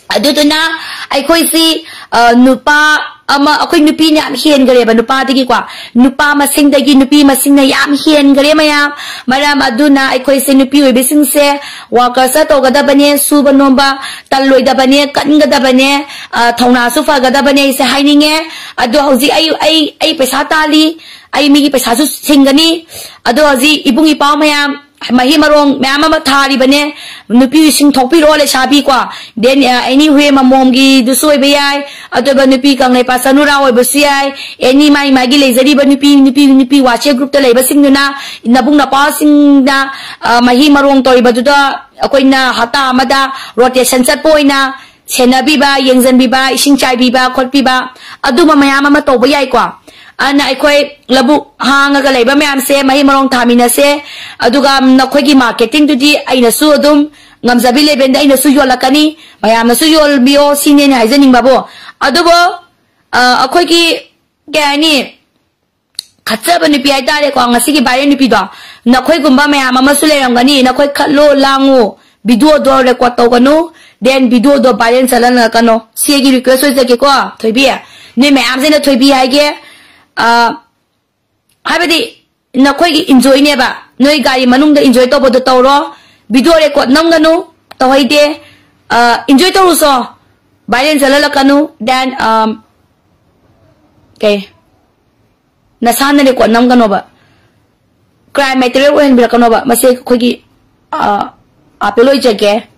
ꯑꯗꯨꯗꯨꯅ ꯑꯩꯈꯣꯏꯁꯤ ꯅꯨꯄꯥ ꯑꯃ, ꯑꯩꯈꯣꯏ ꯅꯨꯄꯤꯅ ꯌꯥꯝ ꯍꯦꯟꯈꯔꯦꯕ ꯅꯨꯄꯥꯗꯒꯤꯀꯣ꯫ ꯅꯨꯄꯥ ꯃꯁꯤꯡꯗꯒꯤ ꯅꯨꯄꯤ ꯃꯁꯤꯡꯅ ꯌꯥꯝ ꯍꯦꯟꯈꯔꯦ ꯃꯌꯥꯝ꯫ ꯃꯔꯝ ꯑꯗꯨꯅ ꯑꯩꯈꯣꯏꯁꯦ ꯅꯨꯄꯤ ꯑꯣꯏꯕꯁꯤꯡꯁꯦ workers ꯇꯧꯒꯗꯕꯅꯦ, ꯁꯨꯕ ꯅꯣꯝꯕ ꯇꯜꯂꯣꯏꯗꯕꯅꯦ, ꯀꯟꯒꯗꯕꯅꯦ, ꯊꯧꯅꯥꯁꯨ ꯐꯒꯗꯕꯅꯦ ꯑꯩꯁꯦ ꯍꯥꯏꯅꯤꯡꯉꯦ꯫ ꯑꯗꯣ ꯍꯧꯖꯤꯛ ꯑꯩ ꯑꯩ ꯑꯩ ꯄꯩꯁꯥ ꯇꯥꯜꯂꯤ, ꯑꯩ ꯃꯤꯒꯤ ꯄꯩꯁꯥꯁꯨ ꯁꯤꯡꯒꯅꯤ꯫ ꯑꯗꯣ ꯍꯧꯖꯤꯛ ꯏꯕꯨꯡ ꯏꯄ꯭ꯋꯥ ꯃꯌꯥꯝ ꯃꯍꯩ ꯃꯔꯣꯡ ꯃꯌꯥꯝ ꯑꯃ ꯊꯥꯔꯤꯕꯅꯦ꯫ ꯅꯨꯄꯤꯁꯤꯡ ꯊꯣꯛꯄꯤꯔꯣ ꯂꯩꯁꯥꯕꯤ ꯀꯣ꯫ Then any way ꯃꯃꯣꯝꯒꯤꯗꯨꯁꯨ ꯑꯣꯏꯕ ꯌꯥꯏ, ꯑꯗꯨꯒ ꯅꯨꯄꯤ ꯀꯪꯂꯩꯄꯥꯛ ꯆꯅꯨꯔꯥ ꯑꯣꯏꯕꯁꯨ ꯌꯥꯏ꯫ Any ꯃꯥꯏ ꯃꯥꯒꯤ ꯂꯩꯖꯔꯤꯕ ꯅꯨꯄꯤ ꯅꯨꯄꯤ ꯅꯨꯄꯤ WhatsApp group ꯇ ꯂꯩꯕꯁꯤꯡꯗꯨꯅ ꯅꯕꯨꯡ ꯅꯄꯥꯁꯤꯡꯅ ꯃꯍꯩ ꯃꯔꯣꯡ ꯇꯧꯔꯤꯕꯗꯨꯗ ꯑꯩꯈꯣꯏꯅ ꯍꯞꯇꯥ ꯑꯃꯗ rotation ꯆꯠꯄ ꯑꯣꯏꯅ ꯁꯦꯟꯅꯕꯤꯕ, ꯌꯦꯡꯁꯤꯟꯕꯤꯕ, ꯏꯁꯤꯡ ꯆꯥꯏꯕꯤꯕ ꯈꯣꯠꯄꯤꯕ, ꯑꯗꯨꯝꯕ ꯃꯌꯥꯝ ꯑꯃ ꯇꯧꯕ ꯌꯥꯏꯀꯣ꯫ ꯑꯗꯨꯅ ꯑꯩꯈꯣꯏ ꯂꯧꯕꯨꯛ ꯍꯥꯡꯉꯒ ꯂꯩꯕ ꯃꯌꯥꯝꯁꯦ ꯃꯍꯩ ꯃꯔꯣꯡ ꯊꯥꯃꯤꯟꯅꯁꯦ꯫ ꯑꯗꯨꯒ ꯅꯈꯣꯏꯒꯤ marketing ꯗꯨꯗꯤ ꯑꯩꯅꯁꯨ ꯑꯗꯨꯝ ꯉꯝꯖꯕꯤ ꯂꯩꯕꯦꯟꯗ ꯑꯩꯅꯁꯨ ꯌꯣꯜꯂꯛꯀꯅꯤ, ꯃꯌꯥꯝꯅꯁꯨ ꯌꯣꯜꯕꯤꯌꯣ ꯁꯤꯅꯦ ꯑꯩꯅ ꯍꯥꯏꯖꯅꯤꯡꯕꯕꯨ꯫ ꯑꯗꯨꯕꯨ ꯑꯩꯈꯣꯏꯒꯤ ꯀꯩ ꯍꯥꯏꯅꯤ, ꯈꯠꯆꯕ ꯅꯨꯄꯤ ꯍꯥꯏꯇꯥꯔꯦꯀꯣ, ꯉꯁꯤꯒꯤ viral ꯅꯨꯄꯤꯗꯣ, ꯅꯈꯣꯏꯒꯨꯝꯕ ꯃꯌꯥꯝ ꯑꯃꯁꯨ ꯂꯩꯔꯝꯒꯅꯤ꯫ ꯅꯈꯣꯏ ꯈꯠꯂꯣ ꯂꯥꯡꯉꯨ, video ꯗꯣ record ꯇꯧꯒꯅꯨ, then video ꯗꯣ viral ꯆꯠꯍꯜꯂꯛꯀꯅꯣ꯫ ꯁꯤ ꯑꯩꯒꯤ request ꯑꯣꯏꯖꯒꯦꯀꯣ꯫ ꯊꯣꯏꯕꯤ, ꯅꯣꯏ ꯃꯌꯥꯝꯁꯤꯅ ꯊꯣꯏꯕꯤ ꯍꯥꯏꯒꯦ꯫ ꯍꯥꯏꯕꯗꯤ ꯅꯈꯣꯏꯒꯤ enjoy ꯅꯦꯕ, ꯅꯣꯏ ꯒꯥꯔꯤ ꯃꯅꯨꯡꯗ enjoy ꯇꯧꯕꯗꯣ ꯇꯧꯔꯣ꯫ Video record ꯅꯝꯒꯅꯨ, ꯇꯧꯍꯩꯗꯦ꯫ Enjoy ꯇꯧꯔꯨꯁꯣ꯫ Violence ꯆꯠꯍꯜꯂꯛꯀꯅꯨ, then, um, ꯀꯩ, ꯅꯁꯥꯅ record ꯅꯝꯒꯅꯣꯕ, crime material ꯑꯣꯏꯍꯟꯕꯤꯔꯛꯀꯅꯣꯕ꯫ ꯃꯁꯤ ꯑꯩꯈꯣꯏꯒꯤ, ꯑ, appeal ꯑꯣꯏꯖꯒꯦ꯫